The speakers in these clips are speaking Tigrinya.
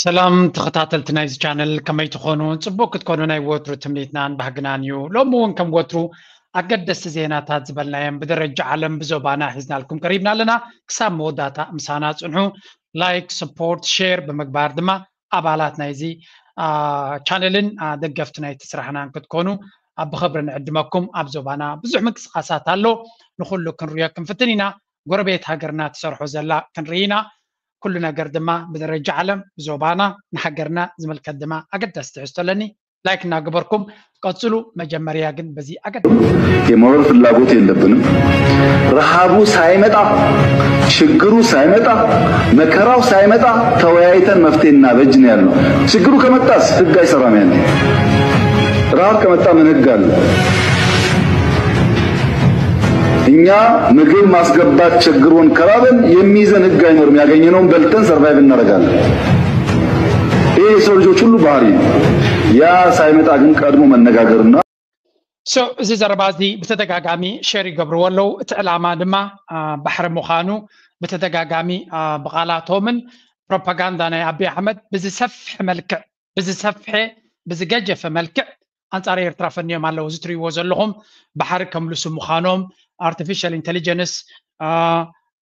ሰላም ተኸታተልቲ ናይዚ ቻነል፣ ከመይ ትኾኑ? ጽቡቅ ክትኮኑ ናይ ወትሩ ትምኒትናን ባህግናን እዩ። ሎሚ እውን ከም ወትሩ ኣገደስቲ ዜናታት ዝበልናዮም ብደረጃ ዓለም ብዞባና ሒዝናልኩም ቀሪብና ኣለና። ክሳብ መወዳእታ ምሳና ጽንሑ። ላይክ፣ ሰፖርት፣ ሼር ብምግባር ድማ ኣባላት ናይዚ ቻነልን ደገፍቲ ናይቲ ስራሕናን ክትኮኑ ብኽብሪ ንዕድመኩም። ኣብ ዞባና ብዙሕ ምንቅስቃሳት ኣሎ። ንኹሉ ክንሪኦ ክንፍትን ኢና። ጎረቤት ሃገርና ትሰርሖ ዘላ ክንርኢ ኢና። ኩሉ ነገር ድማ ብደረጃ ዓለም ብዞባና ንሃገርና ዝምልከት ድማ ኣገዳሲ ትሕዝቶ ኣለኒ። ላይክ እናገበርኩም ቀጽሉ። መጀመርያ ግን በዚ ኣገዳሲ የመኖር ፍላጎት የለብንም። ረሃቡ ሳይመጣ፣ ችግሩ ሳይመጣ፣ መከራው ሳይመጣ ተወያይተን መፍትሄ እናበጅ ነው ያለው። ችግሩ ከመጣስ ህግ አይሰራም። ያለ ረሃብ ከመጣ ምን ህግ አለ? እኛ ምግብ ማስገባት ችግሩን ከራበን የሚይዘን ህግ አይኖርም። ያገኘነውን በልተን ሰርቫይቭ እናደርጋለን። ይህ የሰው ልጆች ሁሉ ባህሪ ነው። ያ ሳይመጣ ግን ቀድሞ መነጋገርና So እዚ ዘረባ እዚ ብተደጋጋሚ ሼር ይገብርዎ ኣለዉ። እቲ ዕላማ ድማ ባሕሪ ምዃኑ ብተደጋጋሚ ብቓላቶምን ፕሮፓጋንዳ ናይ ኣቢ ኣሕመድ ብዝሰፍሐ መልክዕ ብዝሰፍሐ ብዝገጀፈ መልክዕ ኣንጻር ኤርትራ ፈንዮም ኣለዉ። እዚ ትሪእዎ ዘለኹም ባሕሪ ከምልሱ ምዃኖም ኣርቲፊሻል ኢንቴሊጀንስ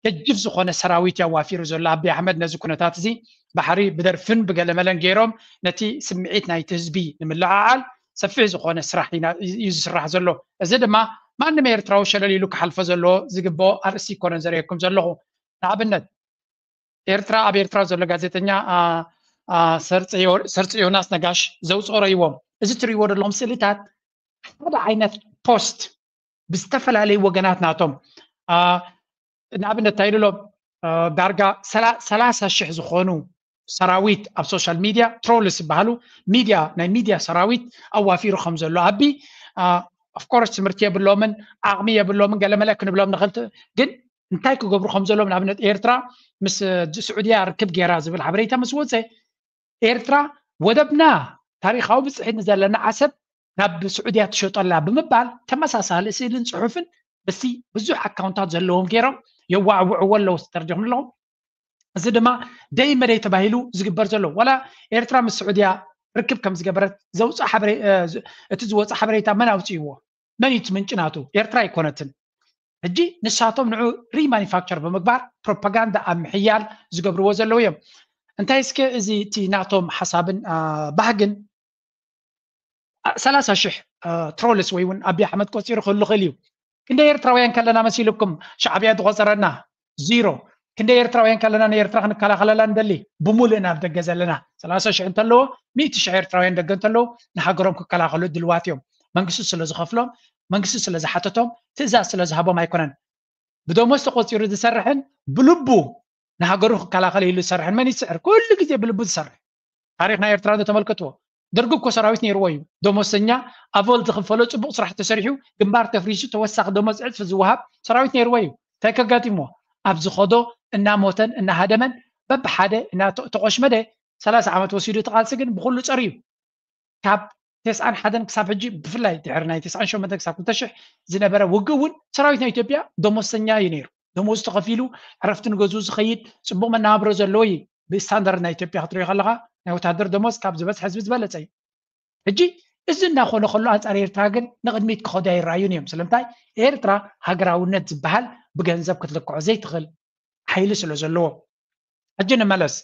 ገጅፍ ዝኾነ ሰራዊት ያዋፊሩ ዘሎ ኣቢ ኣሕመድ ነዚ ኩነታት እዚ ባሕሪ ብደርፍን ብገለመለን ገይሮም ነቲ ስምዒት ናይቲ ህዝቢ ንምልዕዓል ሰፊሕ ዝኾነ ስራሕ እዩ ዝስራሕ ዘሎ። እዚ ድማ ማንም ኤርትራዊ ሸለል ኢሉ ክሓልፎ ዘለዎ ዝግብኦ ኣርእስቲ ይኮነን ዘርእየኩም ዘለኹ። ንኣብነት ኤርትራ ኣብ ኤርትራ ዘሎ ጋዜጠኛ ሰርፂ ዮናስ ነጋሽ ዘውፅኦ ረይዎም እዚ ትሪእዎ ዘለኹም ስእልታት ሓደ ዓይነት ፖስት ብዝተፈላለዩ ወገናት ናቶም ንኣብነት እንታይ ኢሉ ኣሎ ዳርጋ ሰላሳ ሽሕ ዝኾኑ ሰራዊት ኣብ ሶሻል ሚድያ ትሮልስ ዝበሃሉ ሚድያ ናይ ሚድያ ሰራዊት ኣዋፊሩ ከም ዘሎ ኣቢ ኦፍኮርስ ትምህርቲ የብሎምን ዓቕሚ የብሎምን ገለመለ ክንብሎም ንኽእል ግን እንታይ ክገብሩ ከም ዘለዎም ንኣብነት ኤርትራ ምስ ስዑድያ ርክብ ገይራ ዝብል ሓበሬታ ምስ ወፀ ኤርትራ ወደብና ታሪኻዊ ብፅሒት ንዘለና ዓሰብ ናብ ስዑድያ ትሸጠላ ብምባል ተመሳሳሊ ስእልን ፅሑፍን በቲ ብዙሕ ኣካውንታት ዘለዎም ገይሮም የዋዕውዕዎ ኣለዉ ተርጀኹም ኣለኹም እዚ ድማ ደይ መደይ ተባሂሉ ዝግበር ዘሎ ዋላ ኤርትራ ምስ ስዑድያ ርክብ ከም ዝገበረት ዘውፅእ እቲ ዝወፅእ ሓበሬታ መን ኣውፅእዎ መን እዩ ምንጭ ናቱ ኤርትራ ኣይኮነትን ሕጂ ንሳቶም ንዑ ሪማኒፋክቸር ብምግባር ፕሮፓጋንዳ ኣብ ምሕያል ዝገብርዎ ዘለዉ እዮም እንታይ እስከ እዚ እቲ ናቶም ሓሳብን ባህግን ሰላሳ ሽሕ ትሮልስ ወይ እውን ኣቢ ኣሕመድ ቆፂሩ ክህሉ ክእል እዩ ክንደ ኤርትራውያን ከለና መሲልኩም ሻዕብያ ዝቆፀረና ዚሮ ክንደ ኤርትራውያን ከለና ንኤርትራ ክንከላኸለላ ንደሊ ብሙሉእ ናብ ደገ ዘለና ሰላሳ ሽሕ እንተለዎ ሚእቲ ሽሕ ኤርትራውያን ደገ እንተለዉ ንሃገሮም ክከላኸሉ ድልዋት እዮም መንግስቲ ስለ ዝኸፍሎም መንግስቲ ስለ ዝሓተቶም ትእዛዝ ስለ ዝሃቦም ኣይኮነን ብደሞዝ ተቆፂሩ ዝሰርሕን ብልቡ ንሃገሩ ክከላኸል ኢሉ ዝሰርሕን መን ይስዕር ኩሉ ግዜ ብልቡ ዝሰርሕ ታሪኽ ናይ ኤርትራ ተመልከትዎ ደርጊ እኮ ሰራዊት ነይርዎ እዩ ደሞዝተኛ ኣቮል ዝኽፈሎ ፅቡቅ ስራሕ ተሰሪሑ ግንባር ተፍሪሱ ተወሳኺ ደሞዝ ዕፅፊ ዝወሃብ ሰራዊት ነይርዎ እዩ እንታይ ከጋጢምዎ ኣብ ዝኸዶ እናሞተን እናሃደመን በብሓደ እናተቆሽመደ ሰላሳ ዓመት ወሲዱ እቲ ቃልሲ ግን ብኩሉ ፀርዩ ካብ ተስዓን ሓደን ክሳብ ሕጂ ብፍላይ ድሕሪ ናይ ተስዓን ሸሞንተን ክሳብ ክልተ ሽሕ ዝነበረ ውግእ እውን ሰራዊት ናይ ኢትዮጵያ ደሞዝተኛ እዩ ነይሩ ደሞዝ ተኸፊሉ ዕረፍቲ ንገዝኡ ዝኸይድ ፅቡቅ መናብሮ ዘለዎ እዩ ብስታንዳርድ ናይ ኢትዮጵያ ክትሪኦ ከለካ ናይ ወታደር ደሞዝ ካብ ዝበዝሐ ህዝቢ ዝበለፀ እዩ ሕጂ እዚ እናኾነ ከሎ ኣንፃር ኤርትራ ግን ንቕድሚት ክኸዱ ኣይረኣዩን እዮም ስለምንታይ ኤርትራ ሃገራውነት ዝበሃል ብገንዘብ ክትልክዖ ዘይትኽእል ሓይሊ ስለ ዘለዎ ሕጂ ንመለስ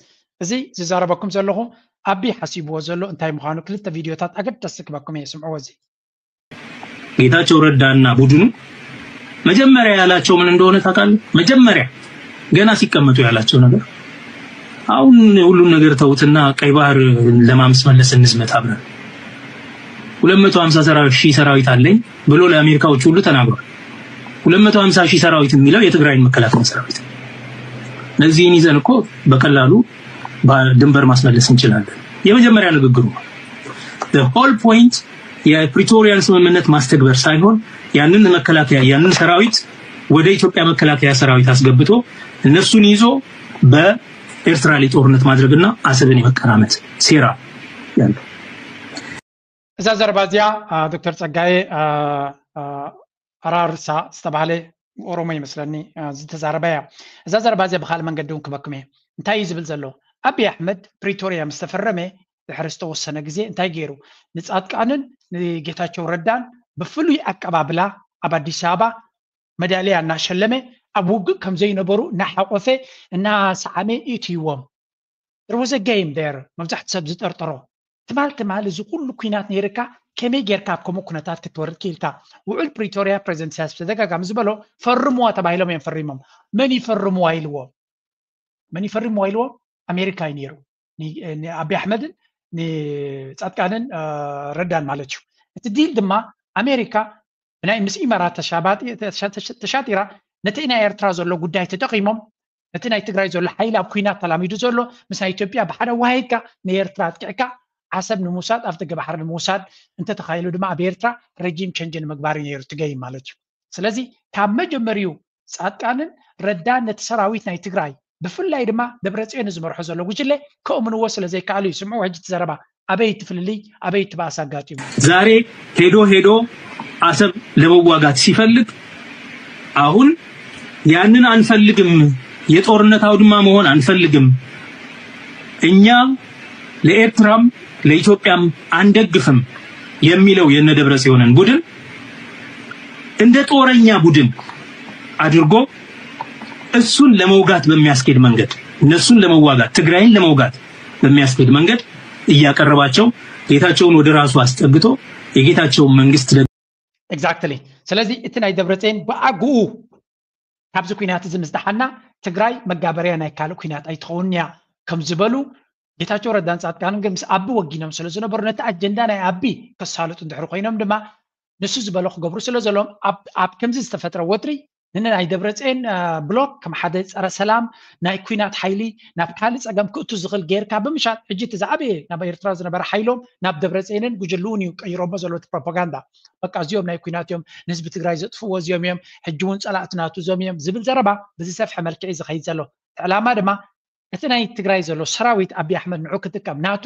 እዚ ዝዛረበኩም ዘለኹ ኣቢ ሓሲብዎ ዘሎ እንታይ ምዃኑ ክልተ ቪድዮታት ኣገደስቲ ክበኩም እየ ስምዕዎ እዚ ጌታቸው ረዳና ቡድኑ መጀመሪያ ያላቸው ምን እንደሆነ ታውቃለህ? መጀመሪያ ገና ሲቀመጡ ያላቸው ነገር አሁን ሁሉን ነገር ተውትና ቀይ ባህር ለማስመለስ እንዝመት አብረን ሁለት መቶ ሀምሳ ሺህ ሰራዊት አለኝ ብሎ ለአሜሪካዎች ሁሉ ተናግሯል። ሁለት መቶ ሀምሳ ሺህ ሰራዊት የሚለው የትግራይን መከላከያ ሰራዊት እነዚህን ይዘን እኮ በቀላሉ ድንበር ማስመለስ እንችላለን። የመጀመሪያ ንግግሩ whole point የፕሪቶሪያን ስምምነት ማስተግበር ሳይሆን ያንን መከላከያ ያንን ሰራዊት ወደ ኢትዮጵያ መከላከያ ሰራዊት አስገብቶ እነሱን ይዞ በኤርትራ ላይ ጦርነት ማድረግና አሰብን የመቀራመት ሴራ ያለው እዛ ዘረባ እዚኣ ዶክተር ፀጋየ ኣራርሳ ዝተባሃለ ኦሮሞ ይመስለኒ ዝተዛረበ እያ እዛ ዘረባ እዚኣ ብካልእ መንገዲ እውን ክበኩም እየ እንታይ እዩ ዝብል ዘሎ ኣብይ ኣሕመድ ፕሪቶርያ ምስ ተፈረመ ድሕሪ ዝተወሰነ ግዜ እንታይ ገይሩ? ንፃድቃንን ንጌታቸው ረዳን ብፍሉይ ኣቀባብላ ኣብ ኣዲስ ኣበባ መዳልያ እናሸለመ ኣብ ውግእ ከም ዘይነበሩ እናሓቆፈ እናሰዓመ እትይዎም። There was a game there። መብዛሕትኡ ሰብ ዝጠርጠሮ ትማል ትማል እዚ ኩሉ ኩናት ነይርካ ከመይ ጌርካ ኣብ ከምኡ ኩነታት ክትወርድ ክኢልካ? ውዑል ፕሪቶርያ ፕሬዚደንት ኢሳያስ ብተደጋጋሚ ዝበሎ ፈርምዋ ተባሂሎም እዮም ፈሪሞም። መን ይፈርምዋ ኢልዎም? መን ይፈርምዋ ኢልዎም? ኣሜሪካ እዩ ነይሩ። ን- ንኣቢ ኣሕመድን ንፃድቃንን አ፣ ረዳን ማለት እዩ። እቲ ዲል ድማ ኣሜሪካ ብናይ ምስ ኢማራት ተሻባጢ- ተሻ- ተሻ- ተሻጢራ ነቲ ናይ ኤርትራ ዘሎ ጉዳይ ተጠቒሞም ነቲ ናይ ትግራይ ዘሎ ሓይሊ ኣብ ኩናት ተላሚዱ ዘሎ ምስ ናይ ኢትዮጵያ ብሓደ ዋሂድካ ንኤርትራ ኣጥቂዕካ ዓሰብ ንምውሳድ ኣብ ደገ ባሕሪ ንምውሳድ እንተተኻይሉ ድማ ኣብ ኤርትራ ረጂም ቸንጅ ንምግባር እዩ ነይሩ እቲ ገይም ማለት እዩ። ስለዚ ካብ መጀመሪኡ ፃድቃንን ረዳን ነቲ ሰራዊት ናይ ትግራይ ብፍላይ ድማ ደብረፅዮን ዝመርሖ ዘሎ ጉጅለ ከእምንዎ ስለ ዘይከኣሉ እዩ። ስምዑ ሕጂ እቲ ዘረባ ኣበይ እቲ ፍልልይ ኣበይ እቲ ባእሲ ኣጋጢሙ? ዛሬ ሄዶ ሄዶ አሰብ ለመዋጋት ሲፈልግ አሁን ያንን አንፈልግም፣ የጦርነት አውድማ መሆን አንፈልግም፣ እኛ ለኤርትራም ለኢትዮጵያም አንደግፍም የሚለው የነ ደብረ ጽዮንን ቡድን እንደ ጦረኛ ቡድን አድርጎ እሱን ለመውጋት በሚያስኬድ መንገድ፣ እነሱን ለመዋጋት፣ ትግራይን ለመውጋት በሚያስኬድ መንገድ እያቀረባቸው ጌታቸውን ወደ ራሱ አስጠግቶ የጌታቸውን መንግስት ለ- Exactly። ስለዚ እቲ ናይ ደብረፅዮን ብኣግኡ ካብዚ ኩናት እዚ ምስ ደሓና ትግራይ መጋበርያ ናይ ካልእ ኩናት ኣይትኸውን እያ ከም ዝበሉ ጌታቸው ረዳን ፃድቃንን ግን ምስ ኣቢ ወጊኖም ስለ ዝነበሩ ነቲ ኣጀንዳ ናይ ኣቢ ከሳልጡ እንድሕር ኮይኖም ድማ ንሱ ዝበሎ ክገብሩ ስለ ዘለዎም ኣብ- ኣብ ከምዚ ዝተፈጥረ ወጥሪ ንናይ ደብረፅዮን አ፣ ብሎክ ከም ሓደ ፀረ ሰላም ናይ ኩናት ሓይሊ ናብ ካልእ ፀገም ክእቱ ዝኽእል ጌርካ ብምሻጥ ሕጂ እቲ ዝዓበየ ናብ ኤርትራ ዝነበረ ሓይሎም ናብ ደብረፅዮንን ጉጅልኡን እዩ ቀይሮሞ ዘሎ እቲ ፕሮፓጋንዳ። በቃ እዚኦም ናይ ኩናት እዮም፣ ንህዝቢ ትግራይ ዘጥፍዎ እዚኦም እዮም፣ ሕጂ እውን ፀላእቲ ናቱ እዞም እዮም ዝብል ዘረባ ብዝሰፍሐ መልክዕ እዩ ዝኸይድ ዘሎ። እቲ ዕላማ ድማ እቲ ናይ ትግራይ ዘሎ ሰራዊት ኣቢ ኣሕመድ ንዑ ክጥቀም ናቱ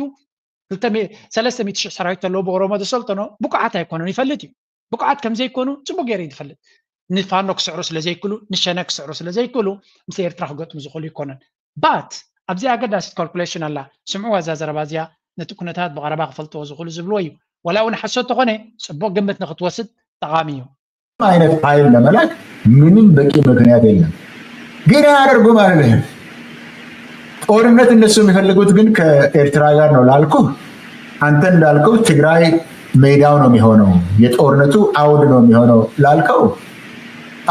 ክልተ ሚእቲ ሰለስተ ሚእቲ ሽሕ ሰራዊት ዘለዎ ብኦሮሞ ዘሰልጠኖ ብቁዓት ኣይኮነን ይፈልጥ እዩ። ብቁዓት ከም ዘይኮኑ ፅቡቅ ገይሩ እዩ ዝፈልጥ። ንፋኖ ክስዕሩ ስለ ዘይክሉ ንሸነ ክስዕሩ ስለ ዘይክሉ ምስ ኤርትራ ክገጥሙ ዝኽእሉ ይኮነን። ባት ኣብዚ ኣገዳሲት ካልኩሌሽን ኣላ። ስምዑ እዛ ዘረባ እዚኣ ነቲ ኩነታት ብቐረባ ክፈልጥዎ ዝኽእሉ ዝብልዎ እዩ። ወላ እውን ሓሶት ተኾነ ፅቡቅ ግምት ንክትወስድ ጠቓሚ እዩ። አይነት ኃይል ለመላክ ምንም በቂ ምክንያት የለም። ግን አያደርጉም አልልህም። ጦርነት እነሱ የሚፈልጉት ግን ከኤርትራ ጋር ነው ላልኩ አንተ እንዳልከው ትግራይ ሜዳው ነው የሚሆነው፣ የጦርነቱ አውድ ነው የሚሆነው ላልከው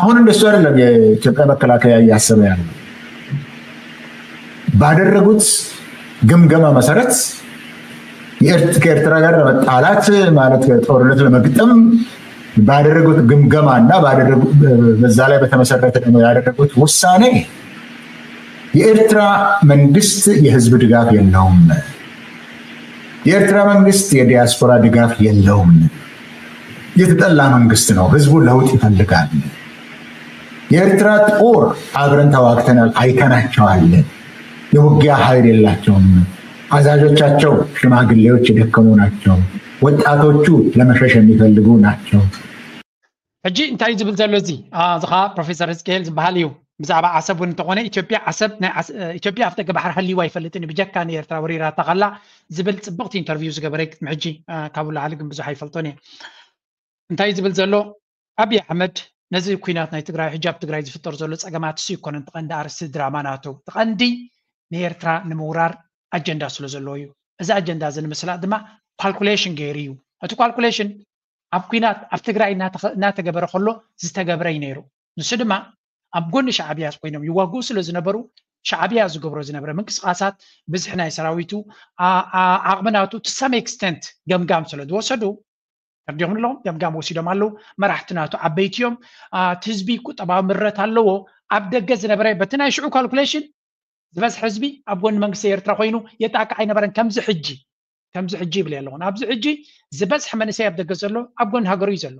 አሁን እንደሱ አይደለም የኢትዮጵያ መከላከያ እያሰበ ያለው። ባደረጉት ግምገማ መሰረት የኤርት- ከኤርትራ ጋር ለመጣላት ማለት ጦርነት ለመግጠም ባደረጉት ግምገማ እና ባደረጉ- በዛ ላይ በተመሰረተ ደግሞ ያደረጉት ውሳኔ የኤርትራ መንግስት የህዝብ ድጋፍ የለውም። የኤርትራ መንግስት የዲያስፖራ ድጋፍ የለውም። የተጠላ መንግስት ነው። ህዝቡ ለውጥ ይፈልጋል። የኤርትራ ጦር አብረን ተዋግተናል፣ አይተናቸዋለን። የውጊያ ኃይል የላቸውም። አዛዦቻቸው ሽማግሌዎች የደከሙ ናቸው። ወጣቶቹ ለመሸሽ የሚፈልጉ ናቸው። ሕጂ እንታይ እዩ ዝብል ዘሎ እዚ እዚ ከዓ ፕሮፌሰር ህዝቅኤል ዝበሃል እዩ። ብዛዕባ ዓሰብ እውን እንተኾነ ኢትዮጵያ ዓሰብ ናይ ዓስ- ኢትዮጵያ ኣብ ደገ ባሕሪ ሃልይዋ ኣይፈልጥን እዩ ብጀካ ንኤርትራ ወሪራታ ከላ ዝብል ፅብቕቲ ኢንተርቪው ዝገበረ ቅድሚ ሕጂ። ካብ ላዕሊ ግን ብዙሕ ኣይፈልጦን እየ። እንታይ እዩ ዝብል ዘሎ? ኣብይ ኣሕመድ ነዚ ኩናት ናይ ትግራይ ሕጂ ኣብ ትግራይ ዝፍጠር ዘሎ ፀገማት እሱ ይኮነን። ተቐንዲ ኣርስቲ ድራማ ናቱ ተቐንዲ ንኤርትራ ንምውራር ኣጀንዳ ስለ ዘለዎ እዩ። እዚ ኣጀንዳ እዚ ንምስላጥ ድማ ካልኩሌሽን ገይሩ እዩ። እቲ ካልኩሌሽን ኣብ ኩናት ኣብ ትግራይ እናተኸ- እናተገበረ ከሎ ዝተገብረ እዩ ነይሩ። ንሱ ድማ ኣብ ጎኒ ሻዕብያ ኮይኖም ይዋግኡ ስለ ዝነበሩ ሻዕብያ ዝገብሮ ዝነበረ ምንቅስቃሳት ብዝሒ ናይ ሰራዊቱ ኣ- ኣ- ዓቕሚ ናቱ to some extent ገምጋም ስለ ዝወሰዱ ተርዲኦም ኣለኹም ገምጋም ወሲዶም ኣለዉ። መራሕቲ ናቱ ዓበይቲ እዮም። እቲ ህዝቢ ቁጠባዊ ምረት ኣለዎ። ኣብ ደገ ዝነበረ በቲ ናይ ሽዑ ካልኩሌሽን ዝበዝሐ ህዝቢ ኣብ ጎኒ መንግስቲ ኤርትራ ኮይኑ የጣቅዕ ኣይነበረን። ከምዚ ሕጂ ከምዚ ሕጂ ይብል ኣለኹን ኣብዚ ሕጂ ዝበዝሐ መንእሰይ ኣብ ደገ ዘሎ ኣብ ጎኒ ሃገሩ እዩ ዘሎ።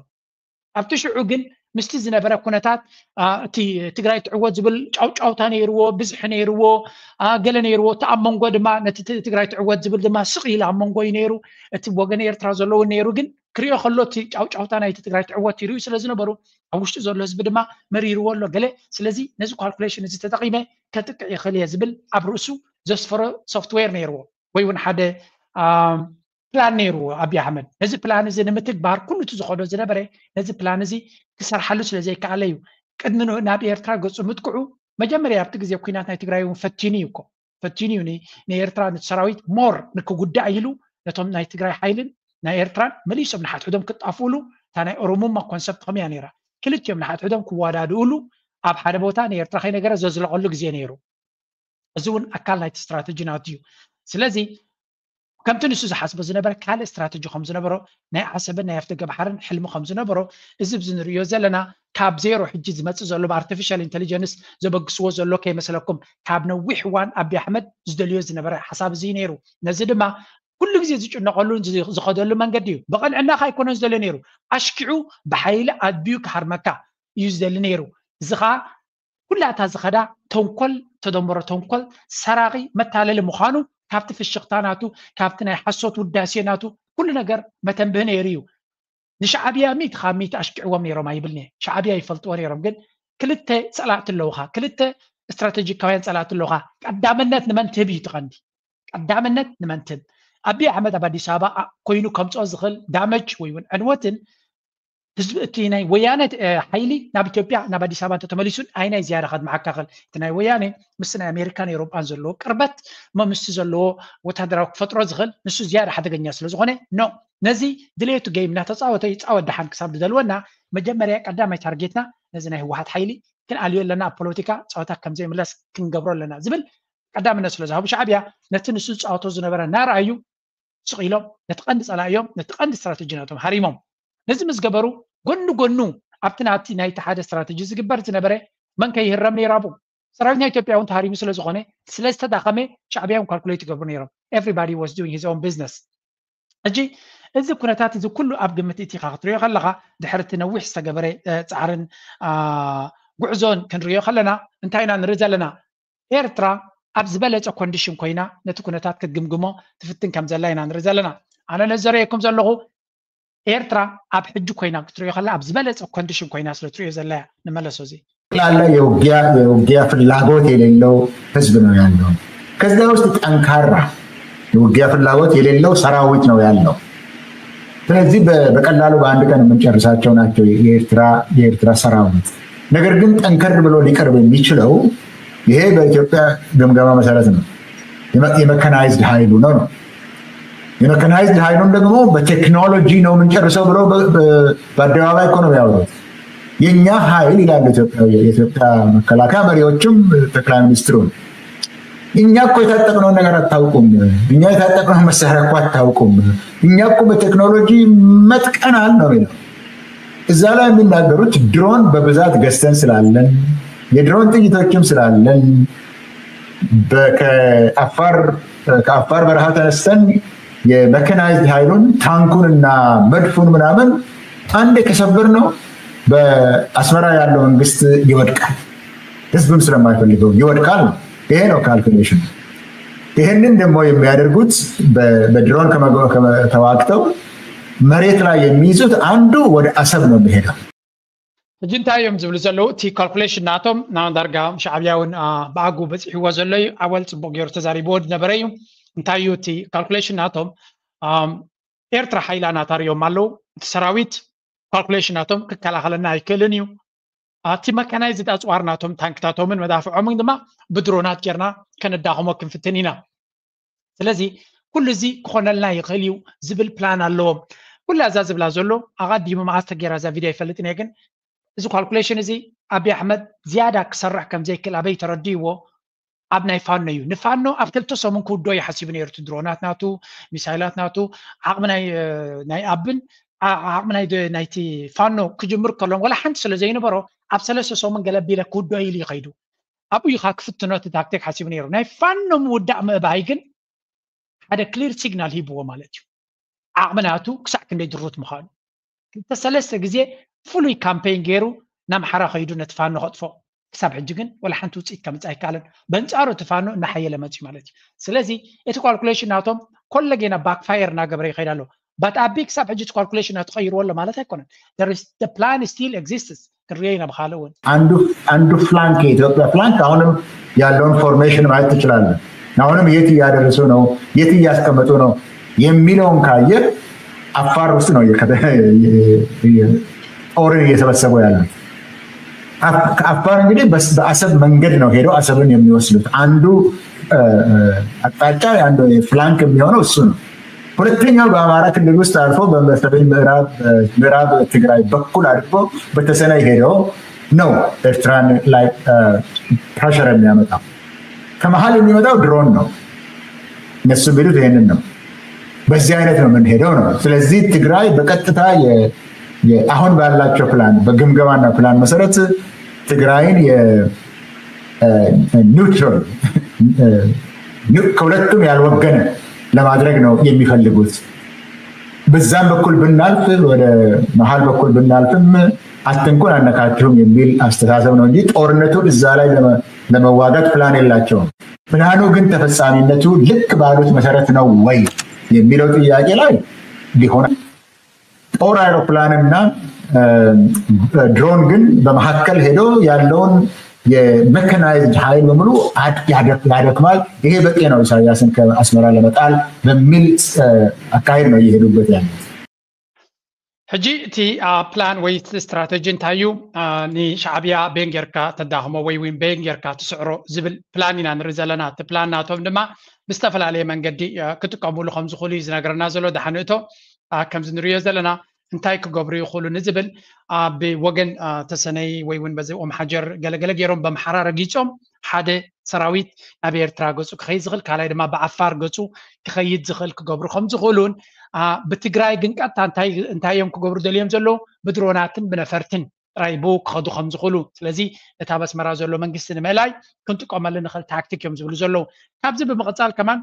ኣብቲ ሽዑ ግን ምስቲ ዝነበረ ኩነታት እቲ ትግራይ ትዕወት ዝብል ጫውጫውታ ነይርዎ፣ ብዝሒ ነይርዎ፣ ገለ ነይርዎ። እቲ ኣብ መንጎ ድማ ነቲ ትግራይ ትዕወት ዝብል ድማ ስቕ ኢሉ ኣብ መንጎ እዩ ነይሩ። እቲ ወገን ኤርትራ ዘለውን ነይሩ። ግን ክሪኦ ከሎ እቲ ጫውጫውታ ናይቲ ትግራይ ትዕወት ይርእዩ ስለ ዝነበሩ ኣብ ውሽጢ ዘሎ ህዝቢ ድማ መሪርዎ ኣሎ ገለ። ስለዚ ነዚ ካልኩሌሽን እዚ ተጠቒመ ከጥቅዕ ይኽእል እየ ዝብል ኣብ ርእሱ ዘስፈሮ ሶፍትዌር ነይርዎ ወይ እውን ሓደ ፕላን ነይርዎ ኣቢ ኣሕመድ። ነዚ ፕላን እዚ ንምትግባር ኩሉ እቲ ዝኸዶ ዝነበረ ነዚ ፕላን እዚ ክሰርሓሉ ስለ ዘይከኣለ እዩ። ቅድሚ ናብ ኤርትራ ገፁ ምጥቅዑ መጀመርያ ኣብቲ ግዜ ኩናት ናይ ትግራይ እውን ፈቲኑ እዩ እኮ ፈቲኑ እዩ ንኤርትራ ሰራዊት ሞር ንክጉዳእ ኢሉ ነቶም ናይ ትግራይ ሓይልን ናይ ኤርትራን መሊሶም ንሓድሕዶም ክጣፍኡሉ እታ ናይ ኦሮሙማ ኮንሰፕት ከምያ ነይራ። ክልቲኦም ንሓድሕዶም ክወዳድኡሉ ኣብ ሓደ ቦታ ንኤርትራ ከይነገረ ዘዝለቐሉ ግዜ ነይሩ። እዚ እውን ኣካል ናይቲ ስትራተጂ ናቱ እዩ። ስለዚ ከምቲ ንሱ ዝሓስቦ ዝነበረ ካልእ ስትራተጂ ከም ዝነበሮ ናይ ዓሰብን ናይ ኣፍደገ ባሕርን ሕልሚ ከም ዝነበሮ እዚ ብዚ ንርእዮ ዘለና ካብ ዜሮ ሕጂ ዝመፅእ ዘሎ ብኣርቲፊሻል ኢንቴሊጀንስ ዘበግስዎ ዘሎ ከይመስለኩም ካብ ነዊሕ እዋን ኣቢ ኣሕመድ ዝደልዮ ዝነበረ ሓሳብ እዚ ነይሩ። ነዚ ድማ ኩሉ ግዜ ዝጭነቐሉን ዝኸደሉ መንገዲ እዩ። ብቐንዕና ከ ኣይኮነን ዝደልዮ ነይሩ። ኣሽኪዑ ብሓይሊ ኣድብዩ ክሃርመካ እዩ ዝደሊ ነይሩ። እዚ ከዓ ኩላታ ዝኸዳ ተንኮል ተደምሮ ተንኮል ሰራቂ መታለሊ ምዃኑ ካብቲ ፍሽኽታ ናቱ ካብቲ ናይ ሓሶት ውዳሴ ናቱ ኩሉ ነገር መተንብህ ነይሩ እዩ። ንሻዕብያ ሚእቲ ካብ ሚእቲ ኣሽኪዕዎም ነይሮም ኣይብልኒ። ሻዕብያ ይፈልጥዎ ነይሮም ግን ክልተ ፀላእቲ ኣለውካ፣ ክልተ ስትራቴጂካውያን ፀላእቲ ኣለውካ። ቀዳምነት ንመን ትህብ እዩ ትቐንዲ። ቀዳምነት ንመን ትህብ? ኣቢ ኣሕመድ ኣብ ኣዲስ ኣበባ ኮይኑ ከምፅኦ ዝኽእል ዳመጅ ወይ እውን ዕንወትን ህዝቢ እቲ ናይ ወያነ ሓይሊ ናብ ኢትዮጵያ ናብ ኣዲስ ኣበባ እንተተመሊሱን ኣይ ናይ ዝያዳ ከድመዓካኸል እቲ ናይ ወያነ ምስ ናይ ኣሜሪካን ኤሮጳን ዘለዎ ቅርበት እሞ ምስቲ ዘለዎ ወታደራዊ ክፈጥሮ ዝኽእል ንሱ ዝያዳ ሓደገኛ ስለ ዝኾነ ኖ ነዚ ድሌቱ ጌም እናተፃወተ ይፃወት ደሓን ክሳብ ዝደልወና መጀመርያ ቀዳማይ ታርጌትና ነዚ ናይ ህወሓት ሓይሊ ክንኣልዮ ኣለና ኣብ ፖለቲካ ፀወታ ከምዘይምለስ ክንገብሮ ኣለና ዝብል ቀዳምነት ስለ ዝሃቡ ሻዕብያ ነቲ ንሱ ዝፃወቶ ዝነበረ እናረኣዩ ስቕ ኢሎም ነቲ ቀንዲ ፀላእዮም ነቲ ቀንዲ ስትራተጂ ናቶም ሃሪሞም ነዚ ምስ ገበሩ ጎኒ ጎኑ ኣብቲ ናብቲ ናይቲ ሓደ ስትራተጂ ዝግበር ዝነበረ መን ከይህረም ነይራቡ ሰራዊት ናይ ኢትዮጵያ እውን ተሃሪሙ ስለ ዝኾነ ስለ ዝተዳኸመ ሻዕብያ እውን ካልኩሌት ይገብሩ ነይሮም everybody was doing his own business ሕጂ እዚ ኩነታት እዚ ኩሉ ኣብ ግምት እቲኻ ክትሪኦ ከለኻ ድሕርቲ ነዊሕ ዝተገበረ ፃዕርን ጉዕዞን ክንሪኦ ከለና እንታይ ኢና ንርኢ ዘለና ኤርትራ ኣብ ዝበለፀ ኮንዲሽን ኮይና ነቲ ኩነታት ክትግምግሞ ትፍትን ከም ዘላ ኢና ንርኢ ዘለና ኣነ ነዘረየኩም ዘለኹ ኤርትራ ኣብ ሕጂ ኮይና ክትሪኦ ከላ ኣብ ዝበለፀ ኮንዲሽን ኮይና ስለ ትሪኦ ዘላ እያ ንመለሶ እዚ ጠቅላላ የውጊያ የውጊያ ፍላጎት የሌለው ህዝብ ነው ያለው። ከዛ ውስጥ ጠንካራ የውጊያ ፍላጎት የሌለው ሰራዊት ነው ያለው። ስለዚህ በቀላሉ በአንድ ቀን የምንጨርሳቸው ናቸው የኤርትራ የኤርትራ ሰራዊት። ነገር ግን ጠንከር ብሎ ሊቀርብ የሚችለው ይሄ በኢትዮጵያ ግምገማ መሰረት ነው። የመካናይዝድ ኃይሉ ነው ነው የመካናይዝድ ኃይሉን ደግሞ በቴክኖሎጂ ነው የምንጨርሰው ብሎ በአደባባይ እኮ ነው የሚያወሩት። የእኛ ኃይል ይላሉ ኢትዮጵያ የኢትዮጵያ መከላከያ መሪዎችም ጠቅላይ ሚኒስትሩን እኛ እኮ የታጠቅነውን ነገር አታውቁም፣ እኛ የታጠቅነውን መሳሪያ እኮ አታውቁም፣ እኛ እኮ በቴክኖሎጂ መጥቀናል ነው የሚለው። እዛ ላይ የሚናገሩት ድሮን በብዛት ገዝተን ስላለን የድሮን ጥይቶችም ስላለን ከአፋር ከአፋር በረሃ ተነስተን የመካናይዝድ ኃይሉን ታንኩንና መድፉን ምናምን አንድ ከሰበር ነው በአስመራ ያለው መንግስት ይወድቃል። ህዝብም ስለማይፈልገው ይወድቃል ነው። ይሄ ነው ካልኩሌሽን። ይህንን ደግሞ የሚያደርጉት በድሮን ተዋግተው መሬት ላይ የሚይዙት አንዱ ወደ አሰብ ነው የሚሄደው። ሕጂ እንታይ እዮም ዝብሉ ዘለዉ እቲ ካልኩሌሽን ናቶም ና ዳርጋ ሻዕብያ እውን ብኣጉ በፂሕዎ ዘሎ እዩ ኣወል ፅቡቅ ገይሩ ተዛሪብዎ ዝነበረ እዩ እንታይ እዩ እቲ ካልኩሌሽን ናቶም ኤርትራ ሓይላ ናታ ሪኦም ኣለዉ እቲ ሰራዊት ካልኩሌሽን ናቶም ክከላኸለና ኣይክእልን እዩ ኣብቲ መካናይዝድ ኣፅዋር ናቶም ታንክታቶምን መዳፍዖምን ድማ ብድሮናት ጌርና ከነዳኽሞ ክንፍትን ኢና ስለዚ ኩሉ እዚ ክኾነልና ይኽእል እዩ ዝብል ፕላን ኣለዎም ኩላ እዛ ዝብላ ዘሎ ኣቐዲሙ መዓስ ተጌራ እዛ ቪድዮ ኣይፈልጥን እየ ግን እዚ ካልኩሌሽን እዚ ኣብይ ኣሕመድ ዝያዳ ክሰርሕ ከም ዘይክእል ኣበይ ተረዲእዎ ኣብ ናይ ፋኖ እዩ ንፋኖ ኣብ ክልተ ሰሙን ክውዶ እዩ ሓሲቡ ነይሩ ድሮናት ናቱ ሚሳይላት ናቱ ዓቕሚ ናይ ኣብን ዓቕሚ ናይቲ ፋኖ ክጅምር ከሎም ወላ ሓንቲ ስለ ዘይነበሮ ኣብ ሰለስተ ሰሙን ገለ ቢለ ክውዶ ኢሉ ይኸይዱ ኣብኡ ኢኻ ክፍትኖ እቲ ታክቲክ ሓሲቡ ነይሩ ናይ ፋኖ ምውዳእ ምእባይ ግን ሓደ ክሊር ሲግናል ሂብዎ ማለት እዩ ዓቕሚ ናቱ ክሳዕ ክንደይ ድሩት ምዃኑ ክልተ ሰለስተ ግዜ ፍሉይ ካምፔን ገይሩ ናምሓራ ከይዱ ነቲ ፋኖ ከጥፎ ክሳብ ሕጂ ግን ወላ ሓንቲ ውፅኢት ከምፅእ ኣይከኣለን በንፃሩ እቲ ፋኖ እናሓየለ መፅዩ ማለት እዩ ስለዚ እቲ ካልኩሌሽን ናቶም ኮለጌና ባክፋየር እናገበረ ይኸይድ ኣሎ ባት ኣቢ ክሳብ ሕጂ እቲ ካልኩሌሽን ናቱ ቀይርዎ ኣሎ ማለት ኣይኮነን plan still exists ክንሪኦ ኢና ብካልእ እውን አንዱ ፍላንክ የኢትዮጵያ ፍላንክ አሁንም ያለውን ፎርሜሽን ማየት ትችላለን አሁንም የት እያደረሱ ነው፣ የት እያስቀመጡ ነው የሚለውን ካየ አፋር ውስጥ ነው ጦርን እየሰበሰቡ ያሉት። አፋር እንግዲህ በአሰብ መንገድ ነው ሄደው አሰብን የሚወስዱት። አንዱ አቅጣጫ፣ አንዱ ፍላንክ የሚሆነው እሱ ነው። ሁለተኛው በአማራ ክልል ውስጥ አልፎ በሰሜን ምዕራብ ትግራይ በኩል አድርጎ በተሰነይ ሄደው ነው ኤርትራን ላይ ፕሬሸር የሚያመጣው። ከመሀል የሚመጣው ድሮን ነው። እነሱ የሚሉት ይሄንን ነው። በዚህ አይነት ነው የምንሄደው ነው። ስለዚህ ትግራይ በቀጥታ አሁን ባላቸው ፕላን፣ በግምገማና ፕላን መሰረት ትግራይን ኒውትራል፣ ከሁለቱም ያልወገነ ለማድረግ ነው የሚፈልጉት። በዛም በኩል ብናልፍ፣ ወደ መሀል በኩል ብናልፍም አትንኩን፣ አነካችሁም የሚል አስተሳሰብ ነው እንጂ ጦርነቱን እዛ ላይ ለመዋጋት ፕላን የላቸውም። ፕላኑ ግን ተፈጻሚነቱ ልክ ባሉት መሰረት ነው ወይ የሚለው ጥያቄ ላይ ሊሆን፣ ጦር አይሮፕላንና ድሮን ግን በመካከል ሄዶ ያለውን የሜካናይዝድ ኃይል በሙሉ ያደክማል። ይሄ በቂ ነው ኢሳያስን ከአስመራ ለመጣል በሚል አካሄድ ነው እየሄዱበት ያለ። ሕጂ እቲ ፕላን ወይ ስትራተጂ እንታይ እዩ? ንሻዕብያ ቤን ጌርካ ተዳኽሞ ወይ ውን ቤን ጌርካ ትስዕሮ ዝብል ፕላን ኢና ንርኢ ዘለና። እቲ ፕላን ናቶም ድማ ብዝተፈላለየ መንገዲ ክጥቀሙሉ ከም ዝኽእሉ እዩ ዝነግረና ዘሎ። ዳሕንእቶ ከምዚ ንሪዮ ዘለና እንታይ ክገብሩ ይኽእሉ ንዝብል ኣብ ወገን ተሰነይ ወይ እውን በዚ ኦም ሓጀር ገለገለ ገይሮም በምሓራ ረጊጾም ሓደ ሰራዊት ናብ ኤርትራ ገጹ ክኸይድ ዝኽእል፣ ካልኣይ ድማ ብዓፋር ገጹ ክኸይድ ዝኽእል ክገብሩ ከም ዝኽእሉን ብትግራይ ግን ቀጥታ እንታይ እዮም ክገብሩ ደልዮም ዘለዉ? ብድሮናትን ብነፈርትን ጥራይ ብኡ ክኸዱ ከም ዝኽእሉ። ስለዚ እታ በስመራ ዘሎ መንግስቲ ንምእላይ ክንጥቀመሉ ንኽእል ታክቲክ እዮም ዝብሉ ዘለዉ። ካብዚ ብምቕጻል ከማን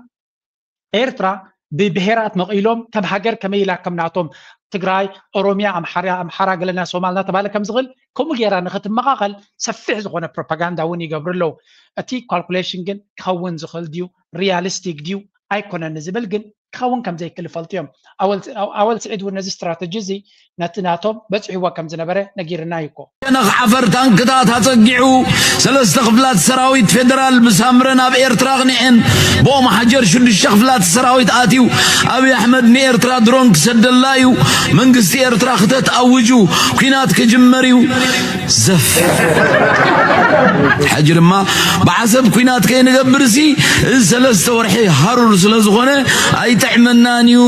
ኤርትራ ብብሄራት መቒሎም ከም ሃገር ከመይ ኢላ ከም ናቶም ትግራይ፣ ኦሮሚያ፣ ኣምሓራ፣ ኣምሓራ ገለና ሶማል እናተባለ ከም ዝኽእል ከምኡ ገይራ ንኽትመቓቐል ሰፊሕ ዝኾነ ፕሮፓጋንዳ እውን ይገብሩ ኣለዉ። እቲ ካልኩሌሽን ግን ክኸውን ዝኽእል ድዩ፣ ሪያሊስቲክ ድዩ ኣይኮነን ዝብል ግን ክኸውን ከም ዘይክእል ይፈልጡ እዮም። ኣወል ስዒድ እውን ነዚ ስትራተጂ እዚ ነቲ ናቶም በፂሕዎ ከም ዝነበረ ነጊርና እዩ እኮ። ነኽ ዓፈር ታንክታት ኣጸጊዑ ሰለስተ ክፍላት ሰራዊት ፌደራል ብሳምረ ናብ ኤርትራ ኣቕኒዐን። ብኦም ሓጀር ሽዱሽተ ክፍላት ሰራዊት ኣትዩ ኣብይ ኣሕመድ ንኤርትራ ድሮን ክሰደላ እዩ። መንግስቲ ኤርትራ ክተት ኣውጁ ኩናት ክጅመር እዩ። ዘፍ ሕጂ ድማ ብዓሰብ ኩናት ከይንገብር ሲ እዚ ሰለስተ ወርሒ ሃሩር ስለ ዝኾነ ኣይጥዕመናን እዩ።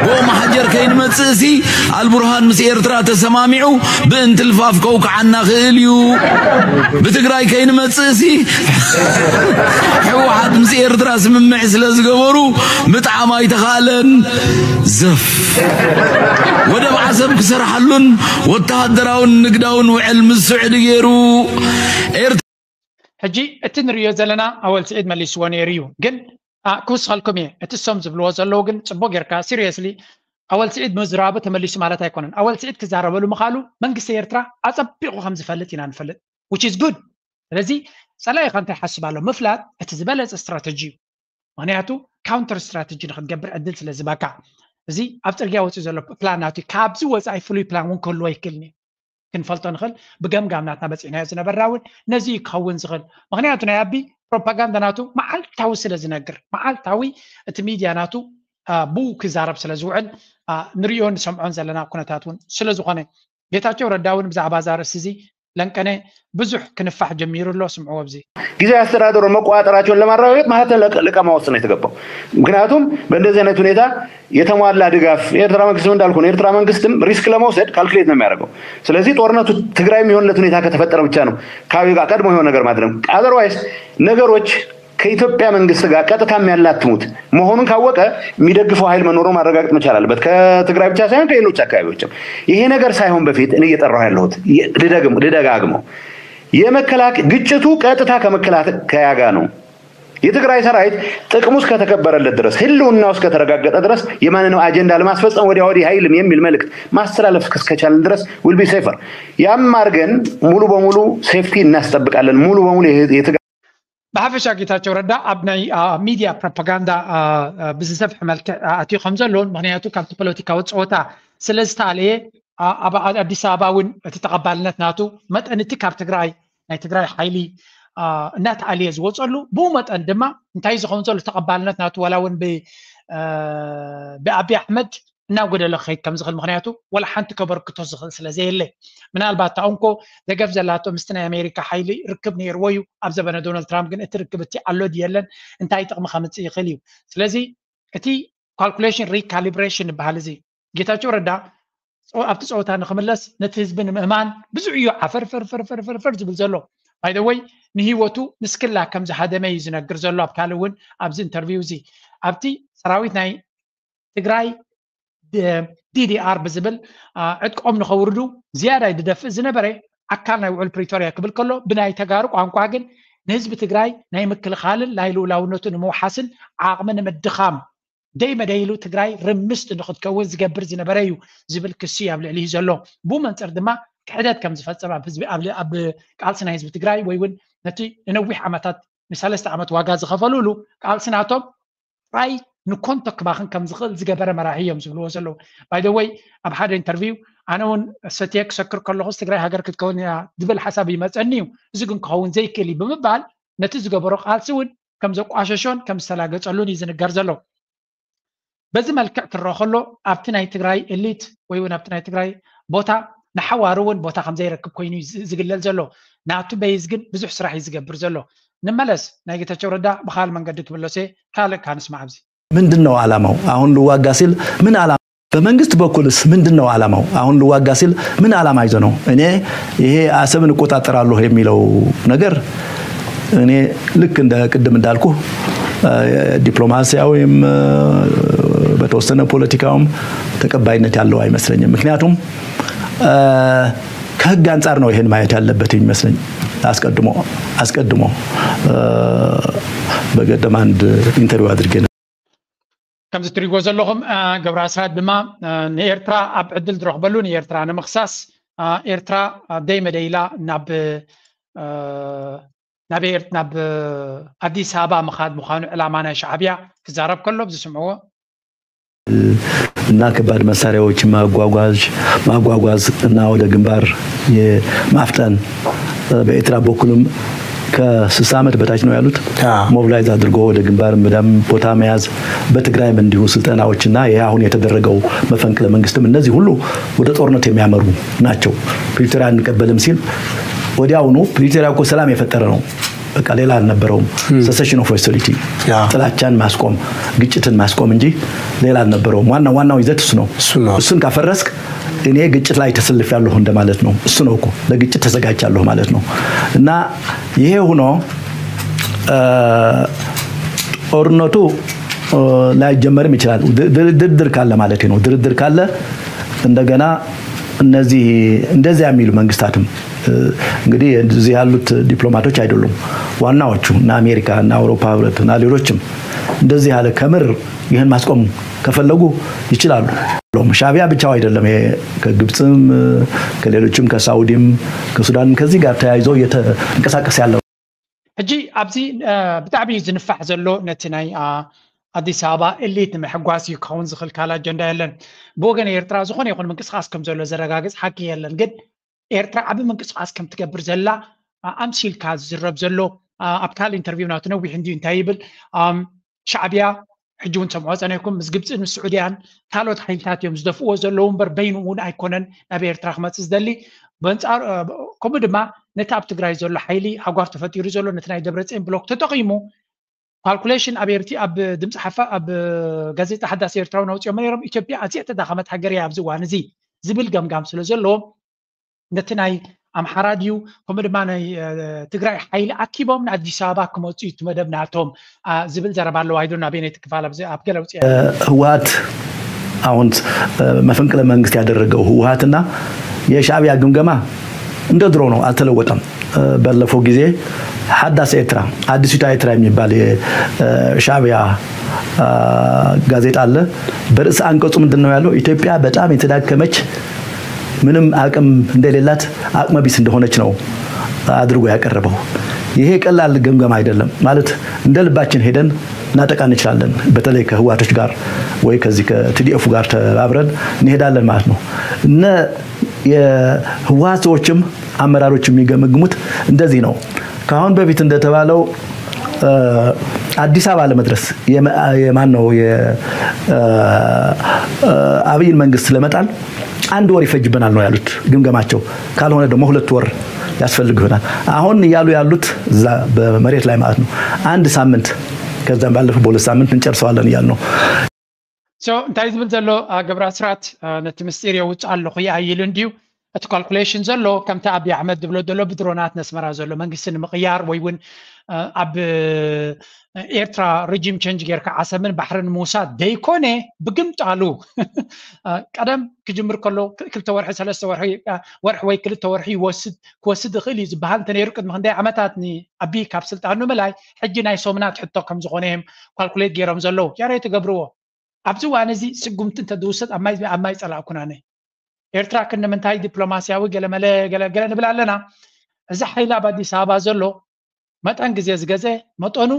ብኦም ሓጀር ከይንመጽእ ሲ ኣልቡርሃን ምስ ኤርትራ ተሰማሚዑ ብእንትልፋፍ ከውክዓና ክእል እዩ። ብትግራይ ከይንመጽእ ሲ ሕወሓት ምስ ኤርትራ ስምምዕ ስለ ዝገበሩ ምጥዓም ኣይተኻእለን። ዘፍ ወደብ ዓሰብ ክሰርሓሉን ወተሃደራውን ንግዳውን ውዕል ምስ ስዑዲ ገይሩ ኤርትራ ሕጂ እቲ ንሪዮ ዘለና ኣወል ስዒድ መሊስዎ ነይሩ እዩ። ግን ክውስኸልኩም እየ። እቲ እሶም ዝብልዎ ዘለዉ ግን ጽቡቅ ጌርካ ሲሪየስሊ ኣወል ስዒድ ምዝራቡ ተመሊሱ ማለት ኣይኮነን። ኣወል ስዒድ ክዛረበሉ ምኻሉ መንግስቲ ኤርትራ ኣጸቢቑ ከም ዝፈልጥ ኢና ንፈልጥ። Which is good። ስለዚ ጸላኢኻ እንታይ ሓስብ ኣሎ ምፍላጥ እቲ ዝበለጸ ስትራተጂ እዩ። ምክንያቱ ካውንተር ስትራተጂ ንክትገብር ዕድል ስለ ዝበካ። እዚ ኣብ ጽርግያ ወፂኡ ዘሎ ፕላን ናቱ ካብዚ ወፃኢ ፍሉይ ፕላን እውን ክህልዎ ይክእልኒ። ክንፈልጦ ንኽእል ብገምጋም ናትና በፂሕናዮ ዝነበርና እውን ነዚ እዩ ክኸውን ዝኽእል። ምክንያቱ ናይ ኣቢ ፕሮፓጋንዳ ናቱ መዓልታዊ ስለ ዝነግር፣ መዓልታዊ እቲ ሚድያ ናቱ ብኡ ክዛረብ ስለ ዝውዕል ንሪኦን ንሰምዖን ዘለና ኩነታት እውን ስለ ዝኾነ ጌታቸው ረዳ እውን ብዛዕባ እዛ ርእሲ እዚ ለንቀነ ብዙሕ ክንፋሕ ጀሚሩ ኣሎ። ስምዕዎ ኣብዚ ጊዜያዊ አስተዳደሩ መቆጣጠራቸውን ለማረጋገጥ ማለት ለቀማ ውስጥ ነው የተገባው። ምክንያቱም በእንደዚህ አይነት ሁኔታ የተሟላ ድጋፍ የኤርትራ መንግስትም እንዳልኩ ነው። የኤርትራ መንግስትም ሪስክ ለመውሰድ ካልኩሌት ነው የሚያደርገው። ስለዚህ ጦርነቱ ትግራይ የሚሆንለት ሁኔታ ከተፈጠረ ብቻ ነው ከአብይ ጋር ቀድሞ የሆነ ነገር ማድረግ። Otherwise ነገሮች ከኢትዮጵያ መንግስት ጋር ቀጥታ የሚያላትሙት መሆኑን ካወቀ የሚደግፈው ኃይል መኖሩን ማረጋገጥ መቻል አለበት። ከትግራይ ብቻ ሳይሆን ከሌሎች አካባቢዎችም። ይሄ ነገር ሳይሆን በፊት እኔ እየጠራሁ ያለሁት ልደጋግመው፣ የመከላከያ ግጭቱ ቀጥታ ከመከላከያ ጋር ነው። የትግራይ ሰራዊት ጥቅሙ እስከተከበረለት ድረስ፣ ህልውናው እስከተረጋገጠ ድረስ የማንንም አጀንዳ ለማስፈጸም ወዲያ ወዲህ አይልም የሚል መልእክት ማስተላለፍ እስከቻልን ድረስ will be safer። ያም አድርገን ሙሉ በሙሉ ሴፍቲ እናስጠብቃለን። ሙሉ በሙሉ ብሓፈሻ ጌታቸው ረዳ ኣብ ናይ ሚድያ ፕሮፓጋንዳ ብዝሰፍሐ መልክዕ ኣትዩ ከም ዘለውን ምክንያቱ ካብቲ ፖለቲካዊ ፀወታ ስለ ዝተኣለየ ኣብ ኣዲስ ኣበባ እውን እቲ ተቐባልነት ናቱ መጠን እቲ ካብ ትግራይ ናይ ትግራይ ሓይሊ እናተኣልየ ዝወፀሉ፣ ብኡ መጠን ድማ እንታይ ዝኸውን ዘሎ ተቐባልነት ናቱ ዋላ እውን ብኣብይ ኣሕመድ እናጎደለ ክኸይድ ከም ዝኽእል፣ ምክንያቱ ዋላ ሓንቲ ከበርክቶ ዝኽእል ስለ ዘየለ። ምናልባት ታኡንኮ ደገፍ ዘላቶ ምስቲ ናይ ኣሜሪካ ሓይሊ ርክብ ነይርዎ እዩ ኣብ ዘበነ ዶናልድ ትራምፕ፣ ግን እቲ ርክብ እቲ ኣሎ ድየለን እንታይ ጥቕሚ ከምፅእ ይኽእል እዩ። ስለዚ እቲ ካልኩሌሽን ሪካሊብሬሽን ይበሃል። እዚ ጌታቸው ረዳ ኣብቲ ፀወታ ንክምለስ ነቲ ህዝቢ ንምእማን ብዙሕ እዩ ዓፈር ፈርፈር ዝብል ዘሎ። ባይደወይ ንህይወቱ ንስክላ ከም ዝሃደመ እዩ ዝነግር ዘሎ። ኣብ ካልእ እውን ኣብዚ ኢንተርቪው እዚ ኣብቲ ሰራዊት ናይ ትግራይ ዲዲኣር ብዝብል ዕጥቆም ንኸውርዱ ዝያዳ ድደፍእ ዝነበረ ኣካል ናይ ውዕል ፕሪቶርያ ክብል ከሎ፣ ብናይ ተጋሩ ቋንቋ ግን ንህዝቢ ትግራይ ናይ ምክልኻልን ናይ ልኡላውነቱ ንምውሓስን ዓቕሚ ንምድኻም ደይ መደይሉ ትግራይ ርምስት ንክትከውን ዝገብር ዝነበረ እዩ ዝብል ክሲ ኣብ ልዕሊኡ ዘሎ። ብኡ መንፅር ድማ ክሕደት ከም ዝፈፀመ ኣብ ቃልሲ ናይ ህዝቢ ትግራይ ወይ እውን ነቲ ንነዊሕ ዓመታት ንሰለስተ ዓመት ዋጋ ዝኸፈሉሉ ቃልሲ ናቶም ጥራይ ንኮንቶ ክባኽን ከም ዝኽእል ዝገበረ መራሒ እዮም ዝብልዎ ዘለዉ። ባይደወይ ኣብ ሓደ ኢንተርቪው ኣነ እውን ሰትየ ክሰክር ከለኹስ ትግራይ ሃገር ክትከውን እያ ዝብል ሓሳብ ይመፀኒ እዩ፣ እዚ ግን ክኸውን ዘይክእል እዩ ብምባል ነቲ ዝገበሮ ቃልሲ እውን ከም ዘቋሸሾን ከም ዝተላገፀሉን እዩ ዝንገር ዘሎ። በዚ መልክዕ ክረአ ከሎ ኣብቲ ናይ ትግራይ ኤሊት ወይ እውን ኣብቲ ናይ ትግራይ ቦታ ንሓዋሩ እውን ቦታ ከም ዘይረክብ ኮይኑ እዩ ዝግለል ዘሎ። ናቱ በይዝ ግን ብዙሕ ስራሕ እዩ ዝገብር ዘሎ። ንመለስ ናይ ጌታቸው ረዳ ብካል መንገዲ ክምለሶ ካልእ ካንስማ ኣብዚ ምንድን ነው ዓላማው? አሁን ልዋጋ ሲል ምን ዓላማ በመንግስት በኩልስ ምንድን ነው ዓላማው? አሁን ልዋጋ ሲል ምን ዓላማ ይዞ ነው? እኔ ይሄ አሰብን እቆጣጠራለሁ የሚለው ነገር እኔ ልክ እንደ ቅድም እንዳልኩ ዲፕሎማሲያዊም በተወሰነ ፖለቲካውም ተቀባይነት ያለው አይመስለኝም። ምክንያቱም ከህግ አንጻር ነው ይሄን ማየት ያለበት የሚመስለኝ። አስቀድሞ አስቀድሞ በቀደም አንድ ኢንተርቪው አድርጌ ከምዚ ትሪእዎ ዘለኹም ገብረ ኣስራት ድማ ንኤርትራ ኣብ ዕድል ዝረኽበሉ ንኤርትራ ንምኽሳስ ኤርትራ ደይ መደይላ ናብ ናብ ናብ ኣዲስ ኣበባ ምኻድ ምዃኑ ዕላማ ናይ ሻዕብያ ክዛረብ ከሎ ዝስምዕዎ እና ከባድ መሳሪያዎች ማጓጓዝ ማጓጓዝ እና ወደ ግንባር የማፍጠን በኤርትራ በኩልም ከ60 ዓመት በታች ነው ያሉት። ሞቢላይዝ አድርጎ ወደ ግንባር መዳም ቦታ መያዝ፣ በትግራይም እንዲሁ ስልጠናዎችና ይሄ አሁን የተደረገው መፈንቅለ መንግስትም እነዚህ ሁሉ ወደ ጦርነት የሚያመሩ ናቸው። ፕሪቶሪያ አንቀበልም ሲል ወዲያውኑ ፕሪቶሪያ እኮ ሰላም የፈጠረ ነው። በቃ ሌላ አልነበረውም። Cessation of hostility ጥላቻን ማስቆም ግጭትን ማስቆም እንጂ ሌላ አልነበረውም። ዋና ዋናው ይዘት እሱ ነው። እሱን ካፈረስክ እኔ ግጭት ላይ ተሰልፍ ያለሁ እንደማለት ነው። እሱ ነው እኮ ለግጭት ተዘጋጅ ያለሁ ማለት ነው። እና ይሄ ሆኖ ጦርነቱ ላይጀመርም ይችላል። ድርድር ካለ ማለት ነው። ድርድር ካለ እንደገና እነዚህ እንደዚያ የሚሉ መንግስታትም እንግዲህ እዚህ ያሉት ዲፕሎማቶች አይደሉም ዋናዎቹ እና አሜሪካ እና አውሮፓ ህብረት እና ሌሎችም እንደዚህ ያለ ከምር ይህን ማስቆም ከፈለጉ ይችላሉ። ሻዕቢያ ብቻው አይደለም። ይሄ ከግብፅም ከሌሎችም ከሳውዲም ከሱዳንም ከዚህ ጋር ተያይዞ እየተንቀሳቀስ ያለው ሕጂ ኣብዚ ብጣዕሚ እዩ ዝንፋሕ ዘሎ ነቲ ናይ ኣዲስ ኣበባ ኤሊት ንምሕጓስ እዩ ክኸውን ዝኽእል ካልእ ኣጀንዳ የለን። ብወገን ኤርትራ ዝኾነ ይኹን ምንቅስቃስ ከም ዘሎ ዘረጋግጽ ሓቂ የለን። ግን ኤርትራ ዓቢ ምንቅስቃስ ከም ትገብር ዘላ ኣምሲልካ ዝዝረብ ዘሎ ኣብ ካልእ ኢንተርቪው ናቱ ነዊሕ እንድዩ እንታይ ይብል ሻዕብያ ሕጂ እውን ሰምዖ ጸኒሕኩም ምስ ግብፅን ምስ ስዑድያን ካልኦት ሓይልታት እዮም ዝደፍእዎ ዘለዉ እምበር በይኑ እውን ኣይኮነን ናብ ኤርትራ ክመፅእ ዝደሊ። በንፃር ከምኡ ድማ ነቲ ኣብ ትግራይ ዘሎ ሓይሊ ሃጓፍ ተፈጢሩ ዘሎ ነቲ ናይ ደብረፅን ብሎክ ተጠቂሙ ካልኩሌሽን ኣብ ኤርቲ ኣብ ድምፂ ሓፋ ኣብ ጋዜጣ ሓዳስ ኤርትራዊ ኣውፅኦም ነይሮም። ኢትዮጵያ ኣዝያ ተዳኸመት ሃገር እያ ኣብዚ እዋን እዚ ዝብል ገምጋም ስለ ዘለዎም ነቲ ናይ ኣምሓራ ድዩ ከምኡ ድማ ናይ ትግራይ ሓይሊ ኣኪቦም ንኣዲስ ኣበባ ክመፁ እዩ እቲ መደብ ናቶም ዝብል ዘረባ ኣለዋ። ኣይዶ ናበይ ነቲ ክፋል ኣብ ገለ ውፅኦ ህወሀት አሁን መፈንቅለ መንግስት ያደረገው ህወሀትና የሻዕቢያ ግምገማ እንደ ድሮ ነው፣ አልተለወጠም። ባለፈው ጊዜ ሀዳስ ኤርትራ አዲሲቷ ኤርትራ የሚባል የሻዕቢያ ጋዜጣ አለ። በርዕሰ አንቀጹ ምንድን ነው ያለው? ኢትዮጵያ በጣም የተዳከመች ምንም አቅም እንደሌላት አቅመ ቢስ እንደሆነች ነው አድርጎ ያቀረበው። ይሄ ቀላል ግምገማ አይደለም። ማለት እንደ ልባችን ሄደን እናጠቃ እንችላለን። በተለይ ከህወሓቶች ጋር ወይ ከዚህ ከ ቲ ዲ ኤፉ ጋር ተባብረን እንሄዳለን ማለት ነው። እነ የህወሓት ሰዎችም አመራሮች የሚገመግሙት እንደዚህ ነው። ከአሁን በፊት እንደተባለው አዲስ አበባ ለመድረስ የማን ነው የአብይን መንግስት ለመጣል አንድ ወር ይፈጅብናል ነው ያሉት ግምገማቸው። ካልሆነ ደግሞ ሁለት ወር ያስፈልግ ይሆናል። አሁን እያሉ ያሉት እዛ በመሬት ላይ ማለት ነው አንድ ሳምንት፣ ከዛም ባለፈው በሁለት ሳምንት እንጨርሰዋለን እያሉ ነው። እንታይ ዝብል ዘሎ ገብረ ኣስራት፣ ነቲ ምስጢር የውፅእ ኣለኹ ይኣይል እንድዩ። እቲ ካልኩሌሽን ዘሎ ከምቲ ኣብይ ኣሕመድ ዝብሎ ዘሎ ብድሮናት ነስመራ ዘሎ መንግስቲ ንምቕያር ወይ እውን ኣብ ኤርትራ ሪጂም ቸንጅ ጌርካ ዓሰብን ባሕርን ምውሳድ ደይኮነ፣ ብግምጣሉ ቀደም ክጅምር ከሎ ክልተ ወርሒ ሰለስተ ወርሒ ወርሒ ወይ ክልተ ወርሒ ይወስድ ክወስድ ይኽእል እዩ ዝበሃል እንተነይሩ ቅድሚ ክንደይ ዓመታት ንኣቢ ካብ ስልጣን ንምላይ ሕጂ ናይ ሶምናት ሕቶ ከም ዝኾነ እዮም ካልኩሌት ገይሮም ዘለዉ። ያረ ትገብርዎ ኣብዚ እዋን እዚ ስጉምቲ እንተዝውሰድ ኣብ ማይ ኣብ ማይ ጸላእኩን ኣነ። ኤርትራ ክንዲ ምንታይ ዲፕሎማስያዊ ገለመለ ገለገለ ንብል ኣለና። እዚ ሓይሊ ኣብ ኣዲስ ኣበባ ዘሎ መጠን ግዜ ዝገዘ መጠኑ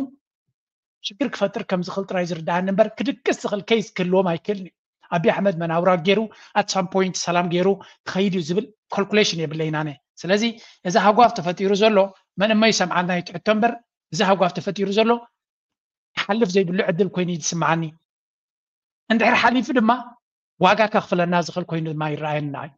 ሽግር ክፈጥር ከም ዝኽእል ጥራይ ዝርዳኣኒ እምበር ክድቅስ ዝኽእል ኬዝ ክህልዎም ኣይክእልን እዩ። ኣብይ ኣሕመድ መናውራ ገይሩ ኣት ሳም ፖይንት ሰላም ገይሩ ክኸይድ እዩ ዝብል ካልኩሌሽን የብለይን ኣነ። ስለዚ እዚ ሃጓፍ ተፈጢሩ ዘሎ መን እሞ ይሰምዓልና እዩ ትሕቶ እምበር እዚ ሃጓፍ ተፈጢሩ ዘሎ ክሓልፍ ዘይብሉ ዕድል ኮይኑ እዩ ዝስምዓኒ። እንድሕር ሓሊፉ ድማ ዋጋ ከኽፍለና ዝኽእል ኮይኑ ድማ ይረኣየና እዩ።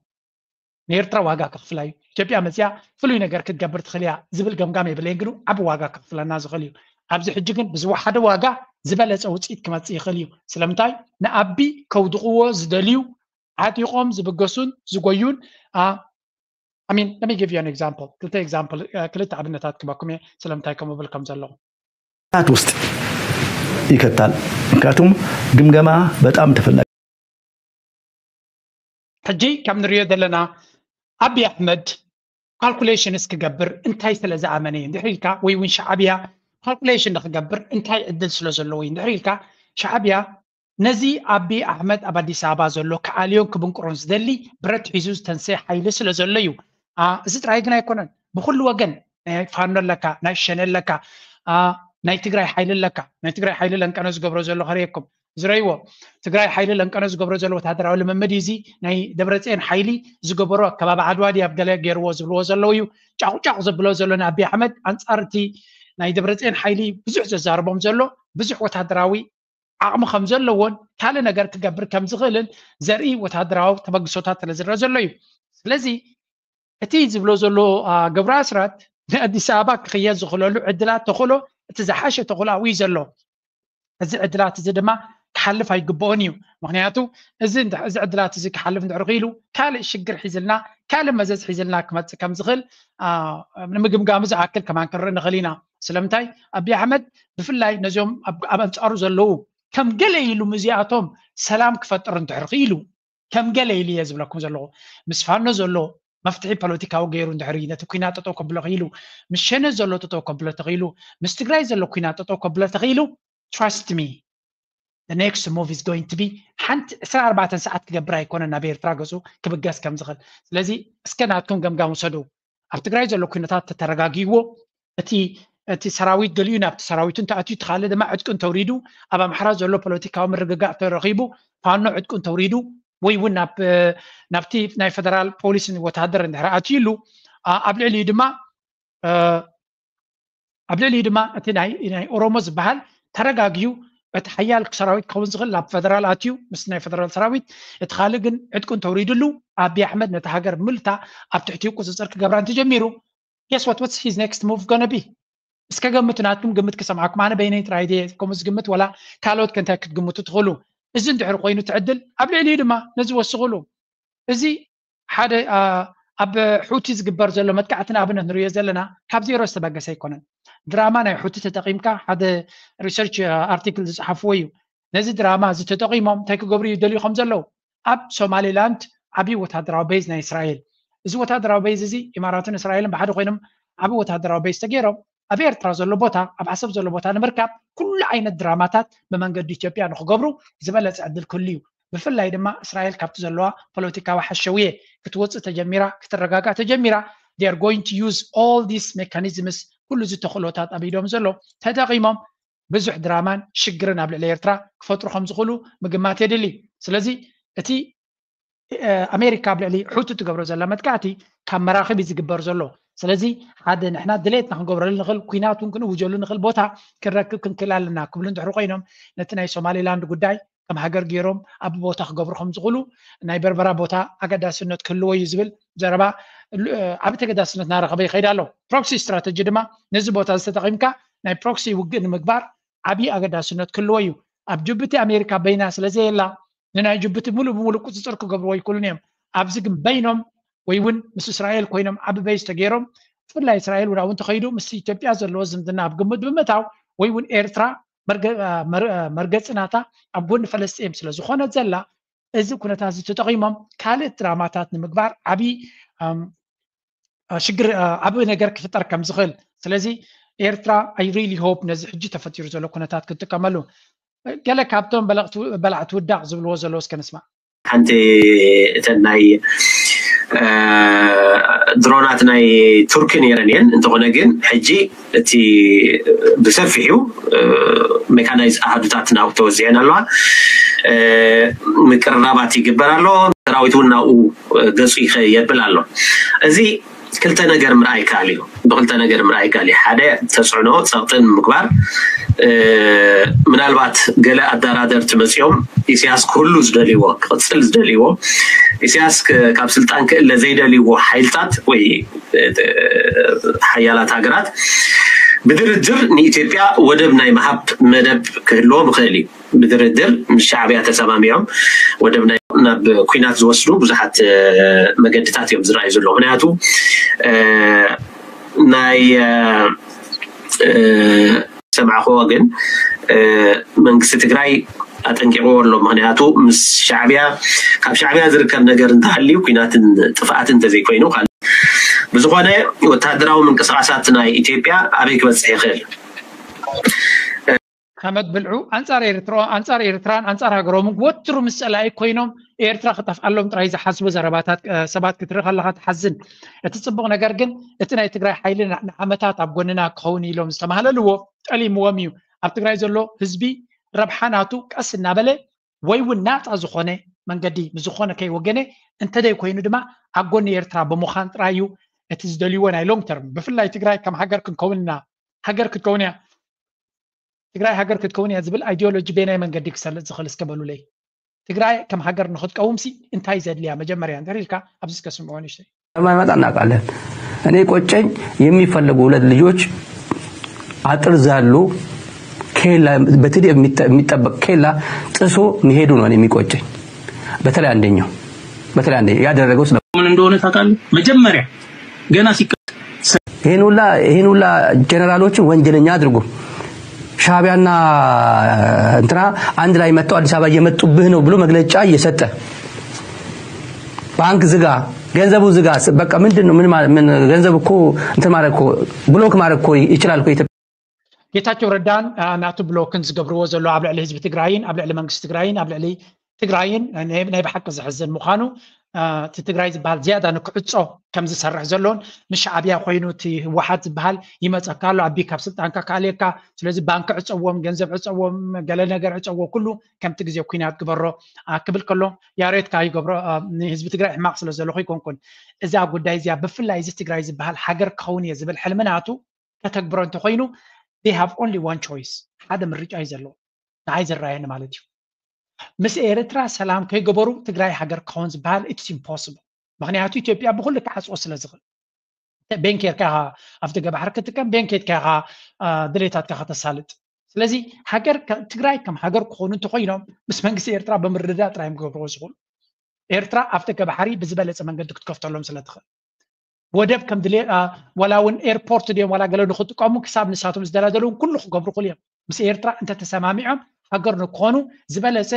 ንኤርትራ ዋጋ ከኽፍላ እዩ። ኢትዮጵያ መፅያ ፍሉይ ነገር ክትገብር ትኽእል እያ ዝብል ገምጋም የብለይን፣ ግን ዓቢ ዋጋ ከኽፍለና ዝኽእል እዩ። ኣብዚ ሕጂ ግን ብዝወሓደ ዋጋ ዝበለፀ ውፅኢት ክመፅእ ይኽእል እዩ። ስለምንታይ ንኣቢ ከውድቕዎ ዝደልዩ ዓጢቖም ዝብገሱን ዝጎዩን ሚን let me give you an example ክልተ example ክልተ ኣብነታት ክበኩም እየ ስለምንታይ ከምኡ ብል ከም ዘለኹ ት ውስጥ ይከታል። ምክንያቱም ግምገማ በጣም ተፈላጊ ሕጂ ከም ንሪኦ ዘለና ኣብይ ኣሕመድ ካልኩሌሽንስ ክገብር እንታይ ስለ ዝኣመነ እዩ እንድሕር ኢልካ ወይ እውን ሻዕብያ ካልኩሌሽን ንክገብር እንታይ ዕድል ስለ ዘለዎ እዩ እንድሕር ኢልካ ሻዕብያ ነዚ ኣብይ ኣሕመድ ኣብ ኣዲስ ኣበባ ዘሎ ክኣልዮን ክብንቅሮን ዝደሊ ብረት ሒዙ ዝተንሰየ ሓይሊ ስለ ዘሎ እዩ። እዚ ጥራይ ግን ኣይኮነን። ብኩሉ ወገን ናይ ፋኖ ኣለካ፣ ናይ ሸኔ ኣለካ፣ ናይ ትግራይ ሓይሊ ኣለካ። ናይ ትግራይ ሓይሊ ለንቀነ ዝገብሮ ዘሎ ከርእየኩም ዝረይዎ ትግራይ ሓይሊ ለንቀነ ዝገብሮ ዘሎ ወታደራዊ ልምምድ እዩ። እዚ ናይ ደብረፅዮን ሓይሊ ዝገበሮ ከባቢ ዓድዋ ድዩ ኣብ ገለ ገይርዎ ዝብልዎ ዘለዉ እዩ። ጫቑጫቑ ዘብሎ ዘሎ ንኣብይ ኣሕመድ ኣንፃር እቲ ናይ ደብረፅዮን ሓይሊ ብዙሕ ዘዛርቦም ዘሎ ብዙሕ ወታደራዊ ዓቕሚ ከም ዘለዎን ካልእ ነገር ክገብር ከም ዝኽእልን ዘርኢ ወታደራዊ ተበግሶታት ስለ ዝረአ ዘሎ እዩ። ስለዚ እቲ ዝብሎ ዘሎ ገብረ ኣስራት ንኣዲስ ኣበባ ክኽየድ ዝኽእለሉ ዕድላት ተኽእሎ እቲ ዝሓሸ ተኽእሎ ኣብኡ እዩ ዘሎ። እዚ ዕድላት እዚ ድማ ክሓልፍ ኣይግብኦን እዩ። ምክንያቱ እዚ እዚ ዕድላት እዚ ክሓልፍ እንድሕር ክኢሉ ካልእ ሽግር ሒዝልና ካልእ መዘዝ ሒዝልና ክመፅእ ከም ዝኽእል ንምግምጋሙ ዝኣክል ከማን ክንርኢ ንኽእል ኢና። ስለምንታይ ኣብይ ኣሕመድ ብፍላይ ነዚኦም ኣብ ኣንፃሩ ዘለዉ ከም ገለ ኢሉ ምስዚኣቶም ሰላም ክፈጥር እንድሕር ክኢሉ ከም ገለ ኢሉ እየ ዝብለኩም ዘለኹ ምስ ፋኖ ዘሎ መፍትሒ ፖለቲካዊ ገይሩ እንድሕር ነቲ ኩናት ጠጠው ከብሎ ክኢሉ ምስ ሸነ ዘሎ ጠጠው ከብሎ ተኽኢሉ ምስ ትግራይ ዘሎ ኩናት ጠጠው ከብሎ ተኽኢሉ trust me the next move is going to be ሓንቲ ዕስራ ኣርባዕተ ሰዓት ክገብር ኣይኮነን ናብ ኤርትራ ገፁ ክብገስ ከም ዝኽእል። ስለዚ እስከ ናትኩም ገምጋም ውሰዱ። ኣብ ትግራይ ዘሎ ኩነታት ተተረጋጊዎ እቲ እቲ ሰራዊት ገሊኡ ናብቲ ሰራዊቱ እንተኣትዩ እቲ ካልእ ድማ ዕጥቁ እንተውሪዱ ኣብ ኣምሓራ ዘሎ ፖለቲካዊ ምርግጋእ ተረኺቡ ፋኖ ዕጥቁ እንተውሪዱ ወይ እውን ናብቲ ናይ ፈደራል ፖሊስ ወተሃደር እንድሕር ኣትዩሉ ኣብ ልዕሊኡ ድማ ኣብ ልዕሊኡ ድማ እቲ ናይ ኦሮሞ ዝበሃል ተረጋጊዩ እቲ ሓያል ሰራዊት ክኸውን ዝኽእል ናብ ፈደራል ኣትዩ ምስ ናይ ፈደራል ሰራዊት እቲ ካልእ ግን ዕጥቁ እንተውሪድሉ ኣብይ ኣሕመድ ነቲ ሃገር ምልታ ኣብ ትሕቲኡ ቁፅፅር ክገብራ እንተጀሚሩ guess what what's his next move gonna be እስከ ገምቱ ናትኩም ግምት ክሰምዓኩም ኣነ በይነይ ጥራይ ድየ ከምኡ ዝግምት ወላ ካልኦት ከንታይ ክትግምቱ ትኽእሉ እዚ እንድሕር ኮይኑ ትዕድል ኣብ ልዕሊኡ ድማ ነዚ ወስኽሉ እዚ ሓደ ኣብ ሑቲ ዝግበር ዘሎ መጥቃዕቲ ንኣብነት ንሪኦ ዘለና ካብ ዜሮ ዝተበገሰ ኣይኮነን። ድራማ ናይ ሑቲ ተጠቒምካ ሓደ ሪሰርች ኣርቲክል ዝፀሓፍዎ እዩ። ነዚ ድራማ እዚ ተጠቒሞም እንታይ ክገብሩ ይደልዩ ከም ዘለዉ ኣብ ሶማሊላንድ ዓብዪ ወታደራዊ ቤዝ ናይ እስራኤል እዚ ወታደራዊ ቤዝ እዚ ኢማራትን እስራኤልን ብሓደ ኮይኖም ዓብዪ ወታደራዊ ቤዝ ተገይሮም ኣብ ኤርትራ ዘሎ ቦታ ኣብ ዓሰብ ዘሎ ቦታ ንምርካብ ኩሉ ዓይነት ድራማታት ብመንገዲ ኢትዮጵያ ንክገብሩ ዝበለፀ ዕድል ክህሉ እዩ። ብፍላይ ድማ እስራኤል ካብቲ ዘለዋ ፖለቲካዊ ሓሸውየ ክትወፅእ ተጀሚራ ክትረጋጋእ ተጀሚራ they are going to use all these mechanisms ኩሉ እዚ ተኽእሎታት ኣብ ኢዶም ዘሎ ተጠቒሞም ብዙሕ ድራማን ሽግርን ኣብ ልዕሊ ኤርትራ ክፈጥሩ ከም ዝኽእሉ ምግማት የድሊ። ስለዚ እቲ ኣሜሪካ ኣብ ልዕሊ ሑቲ ትገብሮ ዘላ መጥቃዕቲ ካብ መራኽብ እዩ ዝግበር ዘሎ። ስለዚ ሓደ ንሕና ድሌትና ክንገብረሉ ንኽእል፣ ኩናት እውን ክንእውጀሉ ንኽእል ቦታ ክንረክብ ክንክእል ኣለና ክብሉ እንድሕሩ ኮይኖም፣ ነቲ ናይ ሶማሊላንድ ጉዳይ ከም ሃገር ገይሮም ኣብ ቦታ ክገብሩ ከም ዝኽእሉ፣ ናይ በርበራ ቦታ ኣገዳስነት ክህልዎ እዩ ዝብል ዘረባ ዓቢ ተገዳስነት እናረኸበ ይኸይድ ኣሎ። ፕሮክሲ ስትራተጂ ድማ ነዚ ቦታ ዝተጠቒምካ ናይ ፕሮክሲ ውግእ ንምግባር ዓቢ ኣገዳስነት ክህልዎ እዩ። ኣብ ጅቡቲ ኣሜሪካ በይና ስለ ዘየላ ንናይ ጅቡቲ ሙሉእ ብሙሉእ ቁፅፅር ክገብርዎ ኣይክእሉን እዮም። ኣብዚ ግን በይኖም ወይ እውን ምስ እስራኤል ኮይኖም ዓቢ በይዝ ተገይሮም፣ ብፍላይ እስራኤል እውን ኣብኡ እንተኸይዱ ምስ ኢትዮጵያ ዘለዎ ዝምድና ኣብ ግምት ብምእታው ወይ እውን ኤርትራ መርገፂ ናታ ኣብ ጎኒ ፈለስጢን ስለ ዝኾነት ዘላ፣ እዚ ኩነታት እዚ ተጠቒሞም ካልእ ድራማታት ንምግባር ዓቢ ሽግር ዓቢ ነገር ክፍጠር ከም ዝኽእል። ስለዚ ኤርትራ I really hope ነዚ ሕጂ ተፈጢሩ ዘሎ ኩነታት ክትጥቀመሉ። ገለ ካብቶም በላዕቲ ውዳቕ ዝብልዎ ዘለዉ እስከ ንስማዕ። ሓንቲ እተን ናይ ድሮናት ናይ ቱርኪ ነይረን እየን። እንተኾነ ግን ሕጂ እቲ ብሰፊሑ ሜካናይዝ ኣሃዱታት ናብኡ ተወዚዐን ኣለዋ። ምቅርራባት ይግበር ኣሎ። ሰራዊት እውን ናብኡ ገጹ ይኸ የብል ኣሎ። እዚ ክልተ ነገር ምርኣይ ይከኣል እዩ። ብክልተ ነገር ምርኣይ ይከኣል እዩ። ሓደ ተፅዕኖ ፀቕጥን ምግባር ምናልባት ገለ ኣደራደርቲ መፂኦም ኢሳያስ ክህሉ ዝደልይዎ ክቕፅል ዝደልይዎ ኢሳያስ ካብ ስልጣን ክእለ ዘይደልይዎ ሓይልታት ወይ ሓያላት ሃገራት ብድርድር ንኢትዮጵያ ወደብ ናይ ምሃብ መደብ ክህልዎም ይኽእል እዩ። ብድርድር ምስ ሻዕብያ ተሰማሚዖም ወደብ ናይ ናብ ኩናት ዝወስዱ ብዙሓት መገድታት እዮም ዝረኣዩ ዘለዉ። ምክንያቱ ናይ ሰማዕክዎ ግን መንግስቲ ትግራይ ኣጠንቂቕዎ ኣሎ። ምክንያቱ ምስ ሻዕብያ ካብ ሻዕብያ ዝርከብ ነገር እንተሃልዩ ኩናትን ጥፍኣትን እንተዘይኮይኑ ካልእ ብዝኾነ ወታደራዊ ምንቅስቃሳት ናይ ኢትዮጵያ ኣበይ ክበፅሕ ይኽእል? ሓመድ ብልዑ ኣንጻር ኤርትራ ኣንጻር ኤርትራን ኣንጻር ሃገሮምን ወትሩ ምስ ጸላኢ ኮይኖም ኤርትራ ክጠፍኣሎም ጥራይ ዝሓስቡ ዘረባታት ሰባት ክትርኢ ከለኻ ትሓዝን። እቲ ጽቡቕ ነገር ግን እቲ ናይ ትግራይ ሓይሊ ንዓመታት ኣብ ጎንና ክኸውን ኢሎም ዝተማህለልዎ ጠሊምዎም እዩ። ኣብ ትግራይ ዘሎ ህዝቢ ረብሓ ናቱ ቀስ እናበለ ወይ እውን ናጻ ዝኾነ መንገዲ ምስ ዝኾነ ከይወገነ እንተደይ ኮይኑ ድማ ኣብ ጎኒ ኤርትራ ብምዃን ጥራይ እዩ እቲ ዝደልይዎ ናይ ሎንግ ተርም። ብፍላይ ትግራይ ከም ሃገር ክንከውን ኢና ሃገር ክትከውን እያ ትግራይ ሃገር ክትከውን እያ ዝብል ኣይዲዮሎጂ በየናይ መንገዲ ክሰልጥ ዝኽእል እስከ በሉለይ። ትግራይ ከም ሃገር ንክትቀውምሲ እንታይ ዘድልያ መጀመርያ እንድሕር ኢልካ ኣብዚ እስከ ስምዑ ንእሽተይ። ማይመጣ እናውቃለን። እኔ ቆጨኝ የሚፈለጉ ሁለት ልጆች አጥር ዘሎ ኬላ በትዲ የሚጠበቅ ኬላ ጥሶ መሄዱ ነው የሚቆጨኝ። በተለይ አንደኛው በተለይ አንደኛው ያደረገው ስለ ምን እንደሆነ ታውቃለህ? መጀመሪያ ገና ሲቀ ይሄን ሁላ ይሄን ሁላ ጀነራሎችን ወንጀለኛ አድርጎ ሻቢያና እንትና አንድ ላይ መጥተው አዲስ አበባ እየመጡብህ ነው ብሎ መግለጫ እየሰጠ ባንክ ዝጋ፣ ገንዘቡ ዝጋ። በቃ ምንድን ነው ምን ገንዘብ እኮ እንትን ማድረግ እኮ ብሎክ ማድረግ እኮ ይችላል እኮ ኢትዮጵያ። ጌታቸው ረዳን ናቱ ብሎክን ዝገብርዎ ዘሎ ኣብ ልዕሊ ህዝቢ ትግራይን ኣብ ልዕሊ መንግስቲ ትግራይን ኣብ ልዕሊ ትግራይን ናይ ብሓቂ ዘሕዝን ምዃኑ እቲ ትግራይ ዝበሃል ዝያዳ ንክዕፆ ከም ዝሰርሕ ዘሎን ምስ ሻዕብያ ኮይኑ እቲ ህወሓት ዝበሃል ይመፀካ ኣሎ ኣቢ ካብ ስልጣንካ ካልየካ ስለዚ ባንክ ዕፀዎም ገንዘብ ዕፀዎም ገለ ነገር ዕፀዎ ኩሉ ከምቲ ግዜ ኩናት ግበሮ ክብል ከሎ ያሬት ካይገብሮ ንህዝቢ ትግራይ ሕማቕ ስለ ዘለኹ ይኮንኩን እዛ ጉዳይ እዚኣ ብፍላይ እዚ ትግራይ ዝበሃል ሃገር ክኸውን እየ ዝብል ሕልሚ ናቱ ከተግብሮ እንተኮይኑ they have only one choice ሓደ ምርጫ እዩ ዘለዎ ንዓይ ዝረኣየኒ ማለት እዩ ምስ ኤርትራ ሰላም ከይገበሩ ትግራይ ሃገር ክኸውን ዝበሃል it's impossible ምክንያቱ ኢትዮጵያ ብኩሉ ክዓፅዎ ስለ ዝኽእል ቤንክ ጌርካ ኢኻ ኣብ ደገ ባሕሪ ክትጥቀም ቤንክ ጌርካ ኢኻ ድሌታትካ ከተሳልጥ ስለዚ ሃገር ትግራይ ከም ሃገር ክኾኑ እንተኮይኖም ምስ መንግስቲ ኤርትራ ብምርድዳእ ጥራይ እዮም ክገብርዎ ዝኽእሉ ኤርትራ ኣብ ደገ ባሕሪ ብዝበለፀ መንገዲ ክትከፍተሎም ስለ ትኽእል ወደብ ከም ድሌ ዋላ እውን ኤርፖርት ድዮም ዋላ ገለ ንክጥቀሙ ክሳብ ንሳቶም ዝደላደለውን ኩሉ ክገብሩ ክእሉ እዮም ምስ ኤርትራ እንተተሰማሚዖም ሃገር ንክኾኑ ዝበለፀ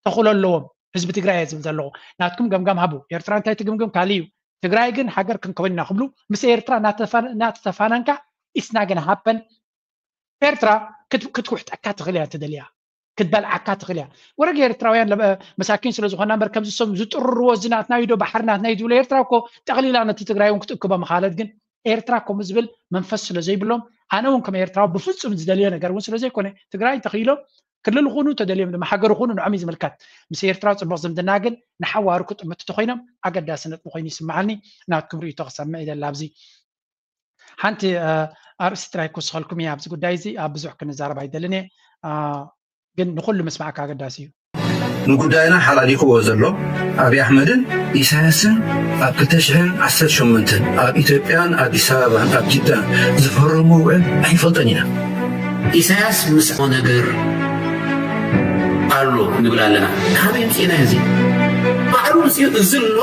ተኽእሎ ኣለዎም ህዝቢ ትግራይ እየ ዝብል ዘለኹ ናትኩም ገምጋም ሃቡ ኤርትራ እንታይ ትግምግም ካልእ እዩ ትግራይ ግን ሃገር ክንከውን ኢና ክብሉ ምስ ኤርትራ እናተፋነንካ it's not gonna happen ኤርትራ ክትውሕጠካ ትኽእል እያ እንተደልያ ክትበልዓካ ትኽእል እያ ወረግ ኤርትራውያን መሳኪን ስለ ዝኾና እምበር ከምዚ ሰም ዝጥርርዎ እዚ ናትና ዶ ባሕሪ ናትና ዝብሎ ኤርትራ እኮ ጠቕሊላ ነቲ ትግራይ እውን ክትእክቦ ምኻለት ግን ኤርትራ ከምኡ ዝብል መንፈስ ስለ ዘይብሎም ኣነ እውን ከም ኤርትራዊ ብፍፁም ዝደልዮ ነገር እውን ስለ ዘይኮነ ትግራይ እንተኽኢሎም ክልል ኹኑ ተደልዮም ድማ ሃገር ኹኑ ንዖም እዩ ዝምልከት። ምስ ኤርትራ ጽቡቕ ዝምድና ግን ንሓዋሩ ክጥምቱ ተኾይኖም ኣገዳሲ ነጥቢ ኮይኑ ይስምዓኒ። ናትኩም ርእይቶ ክሰምዕ ይደሊ ኣብዚ። ሓንቲ ኣርእስቲ ጥራይ ክውስኸልኩም እየ ኣብዚ ጉዳይ እዚ ኣብ ብዙሕ ክንዛረብ ኣይደልን እየ። ግን ንኹሉ ምስማዕካ ኣገዳሲ እዩ። ንጉዳይና ሓላሊኽዎ ዘሎ ኣብይ ኣሕመድን ኢሳያስን ኣብ ክልተ ሽሕን ዓሰርተ ሸሞንተን ኣብ ኢትዮጵያን ኣዲስ ኣበባን ኣብ ጅዳን ዝፈረሞ ውዕል ኣይንፈልጦን ኢና። ኢሳያስ ምስ ነገር ኣሎ ንብል ኣለና። ካበይ ምፅእና እዚ ባዕሉ ምፅኡ እዚ ኣሎ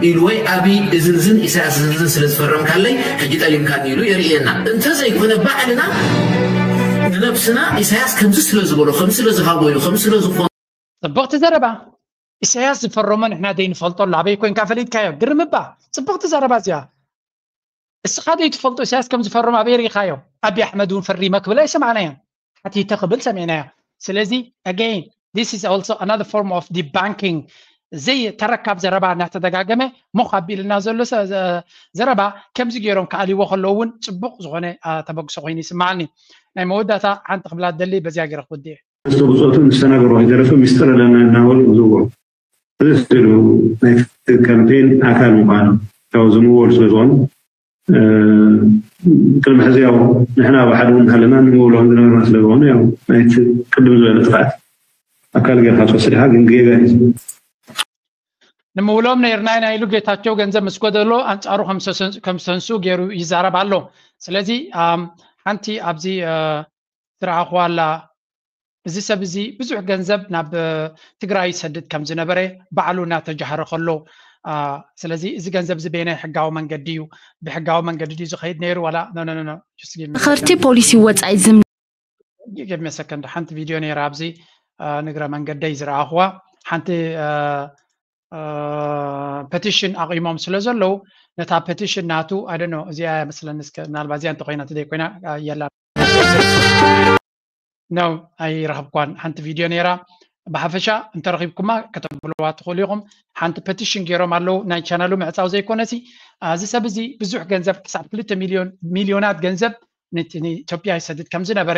ኢሉ ወይ ኣብይ እዝንዝን ኢሳያስ እዝንዝን ስለ ዝፈረምካለይ ሕጂ ጠሊምካኒ ኢሉ የርእየና። እንተዘይኮነ ባዕልና ንነብስና ኢሳያስ ከምዚ ስለ ዝበሎ ከም ስለ ዝሃቦ እዩ ከም ስለ ዝኾነ ጽብቕቲ ዘረባ። ኢሳያስ ዝፈረሞ ንሕና ዘይንፈልጦ ኣሎ ኣበይ ኮንካ ፈሊጥካዮ ግርም እባ። ጽብቕቲ ዘረባ እዚኣ። እስኻ ዘይትፈልጦ ኢሳያስ ከም ዝፈረሞ ኣበይ ርኢኻዮ? ኣብይ ኣሕመድ እውን ፈሪመ ክብል ኣይሰማዕናዮን። ሓቲተ ክብል ሰሚዕናዮ። ስለዚ again this is also another form of debunking። ዘይተረካብ ዘረባ እናተደጋገመ ሞኽ ኣቢልና ዘሎ ዘረባ ከምዚ ገይሮም ክኣልይዎ ከለዉ እውን ፅቡቕ ዝኾነ ተበግሶ ኮይኑ ይስማዓኒ። ናይ መወዳእታ ሓንቲ ክብላ ደሊ በዚያ ገይረ ክውድእ። ብፆቱ ዝተናገሩ ኣይተረፈ ሚስጥር ኣለና እናበሉ ዝውሩ እዚ ስሉ ናይቲ ካምፔን ኣካል ምኳኑ ያው ዝምወሉ ስለዝኾኑ ቅድሚ ሕዚ ያው ንሕና ብሓደ እውን ሃለና ንምውሎም ዝነበርና ስለዝኾኑ ያው ናይቲ ቅድም ዝበለ ጥፍኣት ኣካል ጌርካ ትወስድ ኢኻ ግን ጌጋ እዩ። ንምውሎም ነይርና ኢና ኢሉ ጌታቸው ገንዘብ ምስ ጎደሎ ኣንጻሩ ከም ዝተንሱ ገይሩ ይዛረብ ኣሎ። ስለዚ ሓንቲ ኣብዚ ዝረኣኽዋ ኣላ እዚ ሰብ እዚ ብዙሕ ገንዘብ ናብ ትግራይ ይሰድድ ከም ዝነበረ ባዕሉ እናተጃሃረ ከሎ ስለዚ እዚ ገንዘብ እዚ በየናይ ሕጋዊ መንገዲ እዩ ብሕጋዊ መንገዲ ድዩ ዝኸይድ ነይሩ ዋላ ኣኸርቲ ፖሊሲ ወፃኢ ዝም give me a second ሓንቲ ቪድዮ ነይራ ኣብዚ ንግረ መንገደይ ዝረኣኽዋ ሓንቲ petition ኣቂሞም ስለ ዘለዉ ነታ petition ናቱ I don't know እዚኣ እያ መስለኒ እስከ ምናልባት እዚኣ እንተኮይና እንተዘይኮይና የላ ነው ኣይረኸብኳን ሓንቲ ቪድዮ ነይራ ብሓፈሻ እንተረኺብኩማ ከተብልዋ ትኽእሉ ኢኹም ሓንቲ petition ገይሮም ኣለዉ ናይ ቻናሉ ምዕፃው ዘይኮነሲ እዚ ሰብ እዚ ብዙሕ ገንዘብ ክሳብ ክልተ ሚሊዮን ሚሊዮናት ገንዘብ ንኢትዮጵያ ይሰድድ ከም ዝነበረ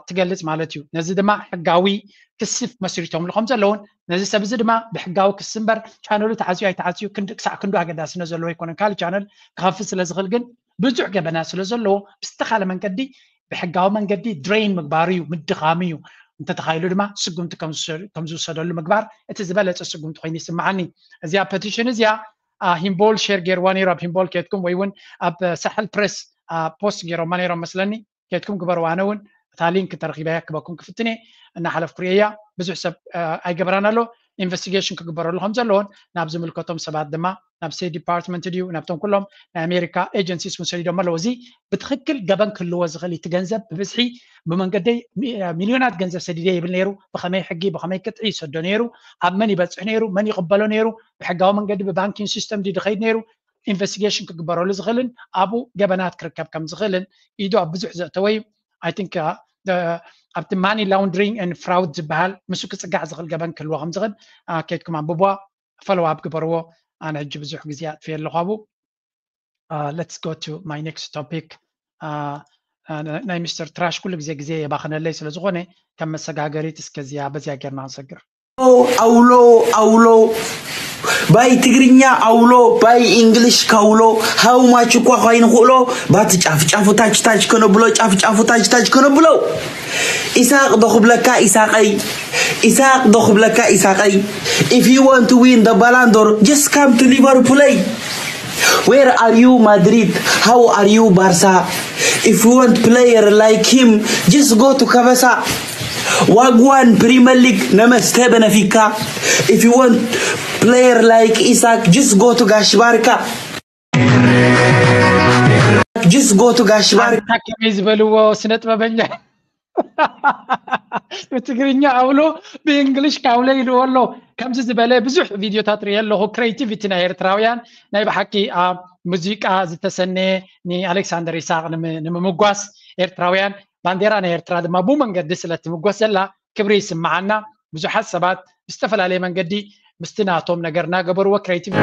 ትገልጽ ማለት እዩ። ነዚ ድማ ሕጋዊ ክሲ መስሪቶምሉ ከም ዘለውን ነዚ ሰብ እዚ ድማ ብሕጋዊ ክሲ እምበር ቻነሉ ተዓፅዩ ኣይተዓፅዩ ክሳዕ ክንዱ ኣገዳስነት ዘለዎ ኣይኮነን። ካልእ ቻነል ክኸፍት ስለ ዝኽእል ግን ብዙሕ ገበና ስለ ዘለዎ ብዝተኻለ መንገዲ ብሕጋዊ መንገዲ ድሬን ምግባሩ እዩ ምድኻሙ እዩ። እንተተኻኢሉ ድማ ስጉምቲ ከም ዝውሰደሉ ምግባር እቲ ዝበለፀ ስጉምቲ ኮይኑ ይስምዓኒ። እዚኣ ፐቲሽን እዚኣ ሂምቦል ሼር ገይርዋ ነይሩ ኣብ ሂምቦል ኬድኩም ወይ እውን ኣብ ሳሕል ፕሬስ ፖስት ገይሮማ ነይሮም መስለኒ። ኬድኩም ግበርዋ ኣነ እውን እታ ሊንክ ተረኺበያ ክበኩም ክፍትን እየ እናሓለፍኩ ርእየያ ብዙሕ ሰብ ኣይገበራን ኣሎ ኢንቨስቲጌሽን ክግበረሉ ከም ዘለዎን ናብ ዝምልከቶም ሰባት ድማ ናብ ስቴት ዲፓርትመንት ድዩ ናብቶም ኩሎም ናይ ኣሜሪካ ኤጀንሲስ እውን ሰዲዶም ኣለዉ እዚ ብትክክል ገበን ክህልዎ ዝኽእል እቲ ገንዘብ ብብዝሒ ብመንገደይ ሚልዮናት ገንዘብ ሰዲደ ይብል ነይሩ ብኸመይ ሕጊ ብኸመይ ቅጥዒ ይሰዶ ነይሩ ኣብ መን ይበፅሕ ነይሩ መን ይቕበሎ ነይሩ ብሕጋዊ መንገዲ ብባንኪንግ ሲስተም ድዩ ዝኸይድ ነይሩ ኢንቨስቲጌሽን ክግበረሉ ዝኽእልን ኣብኡ ገበናት ክርከብ ከም ዝኽእልን ኢዱ ኣብ ብዙሕ ዘእተወ እዩ I think ኣብቲ money laundering and fraud ዝበሃል ምስ ክፅጋዕ ዝኽእል ገበን ክህልዎ ከም ዝኽእል ከይድኩም ኣንብብዋ follow up ግበርዎ ኣነ ሕጂ ብዙሕ ግዜ ኣጥፍየ ኣለኹ ኣብኡ let's go to my next topic ናይ ሚስተር ትራሽ ኩሉ ግዜ ግዜ የባኽነለይ ስለ ዝኾነ ከም መሰጋገሪት እስከዚያ በዚያ ጌርና ንሰግር ኣውሎ ኣውሎ ባይ ትግርኛ ኣውሎ ባይ እንግሊሽ ካውሎ how much እኳ ኮይንኽእሎ ባቲ ጫፍ ጫፉ ታች ታች ከነብሎ ጫፍ ጫፉ ታች ታች ከነብሎ ኢሳቅ ዶ ክብለካ ኢሳቀይ ኢሳቅ ዶ ክብለካ ኢሳቀይ if you want to win the Ballon d'Or just come to Liverpool Where are you Madrid? How are you Barca? If you want player like him, just go to Kabasa. Wagwan Premier League, namaste benefika. If you want player like Isaac, just go to Gashbarka. Just go to Gashbarka. ከመይ ዝበልዎ ስነ ጥበበኛ ብትግርኛ ኣውሎ ብእንግሊሽ ካውለ ኢልዎ ኣሎ ከምዚ ዝበለ ብዙሕ ቪድዮታት ርየ ኣለኹ ክሬቲቪቲ ናይ ኤርትራውያን ናይ ብሓቂ ኣብ ሙዚቃ ዝተሰነየ ንኣሌክሳንደር ይስቅ ንምምጓስ ኤርትራውያን ባንዴራ ናይ ኤርትራ ድማ ብመንገዲ ስለ ትምጎስ ዘላ ክብሪ ይስምዓና ብዙሓት ሰባት ብዝተፈላለየ መንገዲ ምስቲ ናቶም ነገር እናገበርዎ ክሬቲቪቲ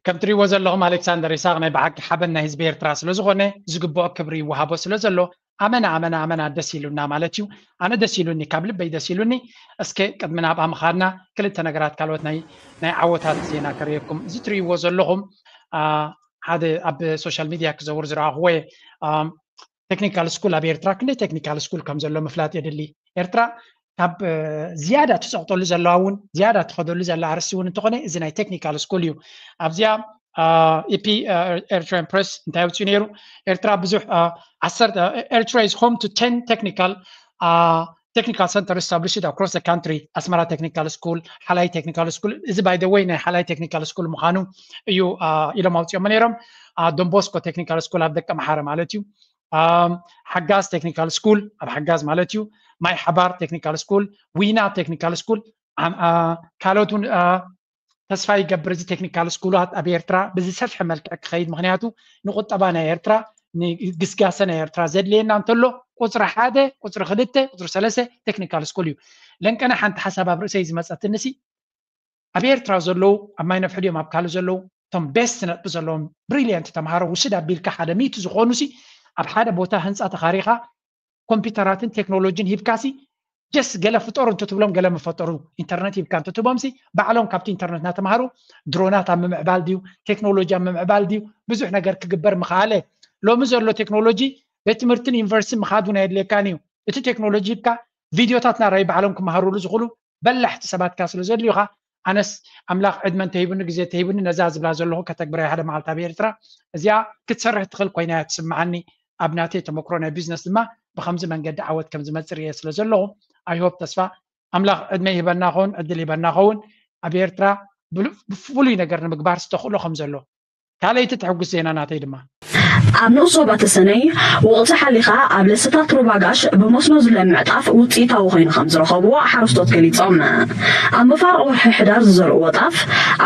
ከም ትሪእዎ ዘለኹም ኣሌክሳንደር ይስሐቅ ናይ ብሓቂ ሓበን ናይ ህዝቢ ኤርትራ ስለ ዝኾነ ዝግብኦ ክብሪ ይወሃቦ ስለ ዘሎ ኣመና ኣመና ኣመና ደስ ኢሉና ማለት እዩ። ኣነ ደስ ኢሉኒ፣ ካብ ልበይ ደስ ኢሉኒ። እስከ ቅድሚ ናብኣ ምኻድና ክልተ ነገራት ካልኦት ናይ ናይ ዓወታት ዜና ከርእየኩም። እዚ ትሪእዎ ዘለኹም ሓደ ኣብ ሶሻል ሚድያ ክዘውር ዝረኣኹዎ ቴክኒካል ስኩል ኣብ ኤርትራ ክንደይ ቴክኒካል ስኩል ከም ዘሎ ምፍላጥ የድሊ። ኤርትራ ካብ ዝያዳ ትፀቕጠሉ ዘለዋ እውን ዝያዳ ትኸደሉ ዘላ ኣርእስቲ እውን እንተኾነ እዚ ናይ ቴክኒካል ስኩል እዩ። ኣብዚኣ ኢፒ ኤርትራን ፕሬስ እንታይ ኣውፅኡ ነይሩ? ኤርትራ ብዙሕ Eritrea is home to ten technical technical center established across the country. ኣስመራ ቴክኒካል ስኩል፣ ሓላይ ቴክኒካል ስኩል፣ እዚ by the way ናይ ሓላይ ቴክኒካል ስኩል ምዃኑ እዩ ኢሎም ኣውፅኦሞ ነይሮም። ዶንቦስኮ ቴክኒካል ስኩል ኣብ ደቀምሓረ ማለት እዩ። ሓጋዝ ቴክኒካል ስኩል ኣብ ሓጋዝ ማለት እዩ። ማይ ሓባር ቴክኒካል ስኩል፣ ዊና ቴክኒካል ስኩል፣ ካልኦት እውን ተስፋ ይገብር እዚ ቴክኒካል ስኩላት ኣብ ኤርትራ ብዝሰፍሐ መልክዕ ክኸይድ፣ ምክንያቱ ንቁጠባ ናይ ኤርትራ ንግስጋሰ ናይ ኤርትራ ዘድልየና እንተሎ ቁፅሪ ሓደ፣ ቁፅሪ ክልተ፣ ቁፅሪ ሰለስተ ቴክኒካል ስኩል እዩ። ለንቀነ ሓንቲ ሓሳብ ኣብ ርእሰይ ዝመፀትንሲ ኣብ ኤርትራ ዘለዉ ኣብ ማይ ነፍሒ ድዮም ኣብ ካልእ ዘለዉ እቶም ቤስት ነጥቢ ዘለዎም ብሪሊየንት ተምሃሮ ውስድ ኣቢልካ ሓደ ሚእቲ ዝኾኑሲ ኣብ ሓደ ቦታ ህንፃ ተኻሪኻ ኮምፒውተራትን ቴክኖሎጂን ሂብካሲ ጀስ ገለ ፍጠሩ እንተትብሎም ገለ ምፈጠሩ። ኢንተርነት ሂብካ እንተትቦምሲ ባዕሎም ካብቲ ኢንተርነት እናተምሃሩ ድሮናት ኣብ ምምዕባል ድዩ ቴክኖሎጂ ኣብ ምምዕባል ድዩ ብዙሕ ነገር ክግበር ምኽኣለ። ሎሚ ዘሎ ቴክኖሎጂ ቤት ትምህርትን ዩኒቨርሲቲ ምኻድ እውን ኣየድልየካን እዩ። እቲ ቴክኖሎጂ ሂብካ ቪድዮታት እናረኣዩ ባዕሎም ክመሃሩሉ ዝኽእሉ በላሕቲ ሰባት ከኣ ስለ ዘድልዩኻ ኣነስ ኣምላኽ ዕድመ እንተሂቡኒ ግዜ እንተሂቡኒ ነዛ ዝብላ ዘለኹ ከተግብራ እየ ሓደ መዓልቲ ኣብ ኤርትራ። እዚኣ ክትሰርሕ ትኽእል ኮይና እያ ትስምዓኒ። ኣብ ናተይ ተመክሮ ናይ ቢዝነስ ድማ ብኸምዚ መንገዲ ዓወት ከም ዝመፅእ ርእየ ስለ ዘለኹ I hope ተስፋ ኣምላኽ ዕድመ ይህበና ኸውን ዕድል ይህበና ኸውን ኣብ ኤርትራ ብፍሉይ ነገር ንምግባር ዝተኽእሎ ከም ዘሎ ካልኣይቲ ተሐጉስ ዜና ናተይ ድማ። ኣብ ንኡስ ዞባ ተሰነይ ወቕቲ ሓሊኻ ኣብ ለሰታት ሩባ ጋሽ ብመስኖ ዝለምዕ ጣፍ ውፅኢታዊ ኮይኑ ከም ዝረኸብዎ ሓረስቶት ገሊፆም። ኣብ መፋርቕ ወርሒ ሕዳር ዝዘርእዎ ጣፍ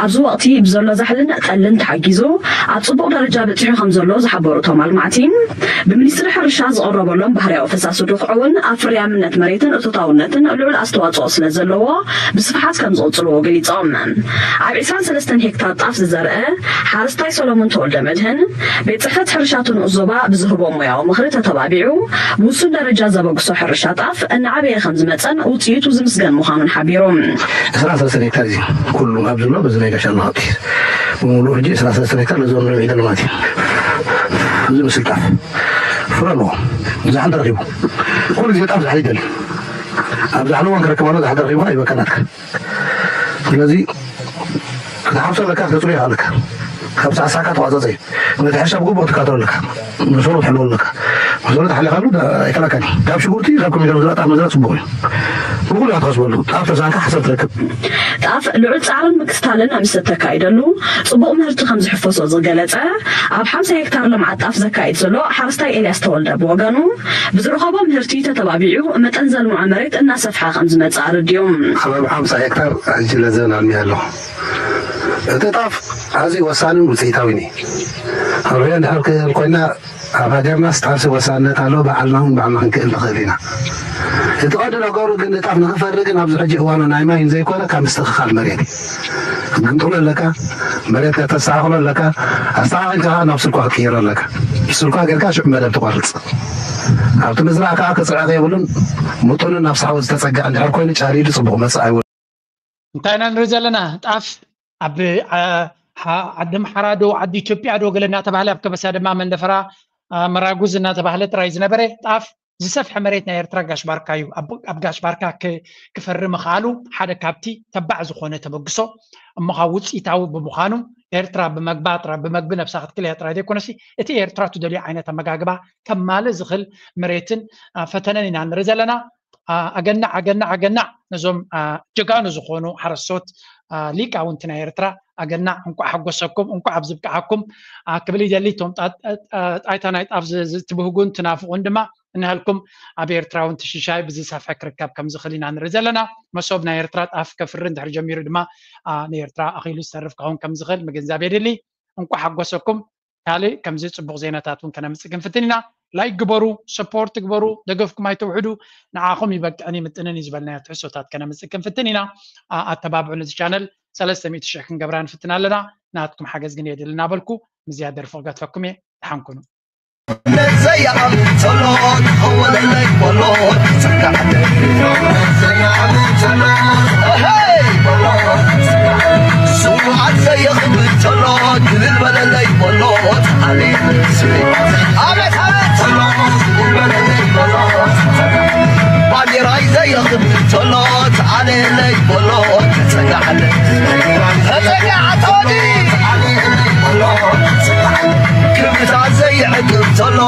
ኣብዚ ወቕቲ ብዘሎ ዛሕልን ጠልን ተሓጊዙ ኣብ ፅቡቕ ደረጃ በፂሑ ከም ዘሎ ዝሓበሩ እቶም ኣልማዕቲ፣ ብሚኒስትሪ ሕርሻ ዝቐረበሎም ባህርያዊ ፈሳሲ ድኹዒ እውን ኣብ ፍርያምነት መሬትን እቶታውነትን ልዑል ኣስተዋፅኦ ስለ ዘለዎ ብስፍሓት ከም ዝቕፅልዎ ገሊፆም። ኣብ ዒስራን ሰለስተን ሄክታር ጣፍ ዝዘርአ ሓረስታይ ሰሎሞን ተወልደመድህን፣ ቤት ፅሕፈት ሕርሻ እቲ ንኡስ ዞባ ብዝህቦ ሞያዊ ምኽሪ ተተባቢዑ ብውሱን ደረጃ ዘበግሶ ሕርሻ ጣፍ እናዓበየ ከም ዝመፀን ውፅኢቱ ዝምስገን ምዃኑን ሓቢሩ። ዒስራን ሰለስተን ሄክታር እዩ ኩሉ ኣብዚ ዘሎ በዚ ናይ ጋሻና ሃብቲ ብምሉኡ ሕጂ ዒስራን ሰለስተን ሄክታር ነዞም ንሪኦ ዘለና ማለት እዩ። እዚ ምስልጣፍ ፍረ ኣለዎ። ዛሕሊ ተረኺቡ ኩሉ ግዜ ጣፍ ዛሕሊ ይደሊ ኣብ ዛሕሊ እዋን ክረክብ ኣሎ ዛሕሊ ተረኺቡ ከዓ ይበካ ናትካ ስለዚ ክትሓፍሶ ኣለካ ክተፅርዮ ኣለካ ካብ ሳዕሳዕካ ተቋፀፀ እዩ ነቲ ሕርሻ ብግቡእ ክትከታተሎ ኣለካ መሰሉ ትሕልወሉ ኣለካ መሰሉ ተሓሊኻሉ ኣይከላካን እዩ ካብ ሽጉርቲ ካብ ኮሚደረ ዝረጣፍ መዝራ ፅቡቅ እዩ ብኩሉ ኢኻ ትኸስበሉ ጣፍ ተሳንካ ሓሰር ትረክብ ጣፍ ልዑል ፃዕርን ምክትታልን ኣብ ዝተካይደሉ ፅቡቕ ምህርቲ ከም ዝሕፈሶ ዝገለፀ ኣብ ሓምሳ ሄክታር ልምዓት ጣፍ ዘካይድ ዘሎ ሓረስታይ ኤልያስ ተወልደ ብወገኑ ብዝረኸቦ ምህርቲ ተተባቢዑ መጠን ዘልምዖ መሬት እናሰፍሐ ከም ዝመፅእ ኣረዲኡ። ኣብ ሓምሳ ሄክታር ሕጂ ለዘን ኣልሚያ ኣለኹ። እቲ ጣፍ ኣዝዩ ወሳንን ውፅኢታዊን እዩ። ኣብ ርያ እንድሕር ክእል ኮይና ኣብ ሃገርናስ ጣፍሲ ወሳንነት ኣሎ ባዕልና እውን ባዕልና ክንክእል ንኽእል ኢና። እቲ ቀንዲ ነገሩ ግን ንጣፍ ንኽፈሪ ግን ኣብዚ ሕጂ እዋኑ ናይ ማይን ዘይኮነ ካብ ምስትኽኻል መሬት እዩ። ክትግምጥሎ ኣለካ፣ መሬት ከተስተኻኽሎ ኣለካ፣ ኣስተኻኺልካ ከዓ ናብ ስልኳ ክትቅይሮ ኣለካ። ስልኳ ጌርካ ሽዑ መደብ ትቆርፅ። ኣብቲ ምዝራእ ከዓ ክፅዕቕ የብሉን። ምጡንን ናብ ሳዕዊ ዝተፀግዐ እንድሕር ኮይኑ ጫሪዱ ፅቡቕ መፅእ ኣይወ። እንታይ ኢና ንርኢ ዘለና? ጣፍ ኣብ ዓዲ ኣምሓራ ዶ ዓዲ ኢትዮጵያ ዶ ገለ እናተባህለ ኣብ ከበሳ ድማ መንደፈራ መራጉዝ እናተባህለ ጥራይ ዝነበረ ጣፍ ዝሰፍሐ መሬት ናይ ኤርትራ ጋሽ ባርካ እዩ። ኣብ ጋሽ ባርካ ክፈሪ ምኽኣሉ ሓደ ካብቲ ተባዕ ዝኾነ ተበግሶ እሞ ካብ ውፅኢታዊ ብምዃኑ ኤርትራ ብመግባ ጥራይ ብመግቢ ነብሳ ክትክል እያ ጥራይ ዘይኮነሲ እቲ ኤርትራ ትደልዮ ዓይነት ኣመጋግባ ከማልእ ዝኽእል መሬትን ፈተነን ኢና ንርኢ ዘለና። ኣገናዕ ኣገናዕ ኣገናዕ ነዞም ጀጋኑ ዝኾኑ ሓረስቶት ሊቃውንቲ ናይ ኤርትራ ኣገናዕ እንቋዕ ሓጎሰኩም እንቋዕ ኣብ ዝብቅዓኩም ክብል ይደሊ። እቶም ጣይታ ናይ ጣፍ ትብህጉን ትናፍቑን ድማ እንሃልኩም ኣብ ኤርትራ እውን ትሽሻይ ብዝሰፍሐ ክርከብ ከም ዝኽእል ኢና ንርኢ ዘለና። መሶብ ናይ ኤርትራ ጣፍ ከፍሪ እንድሕር ጀሚሩ ድማ ንኤርትራ ኣኺሉ ዝተርፍ ክኸውን ከም ዝኽእል ምግንዛብ የድሊ። እንቋዕ ሓጎሰኩም። ካልእ ከምዚ ጽቡቕ ዜናታት እውን ከነምጽእ ክንፍትን ኢና። ላይክ ግበሩ፣ ሰፖርት ግበሩ፣ ደገፍኩም ኣይተውሕዱ። ንዓኹም ይበቅዕን ይምጥንን እዩ ዝበልናዮ ትሕዝቶታት ከነምጽእ ክንፍትን ኢና። ኣተባብዑ ነዚ ቻነል ሰለስተ ሚእቲ ሽሕ ክንገብራ ንፍትን ኣለና። ናትኩም ሓገዝ ግን የድሊ እናበልኩ፣ ምዝያ ደርፊ ክገድፈኩም እየ። ደሓን ኩኑ። ባንዲራይ ዘየኽብር ተሎ ተኣለለይ በሎ ተጸጋዕለ ተጸጋዕ ኣቶኒ ክብታ ዘይዕቅብ ተሎ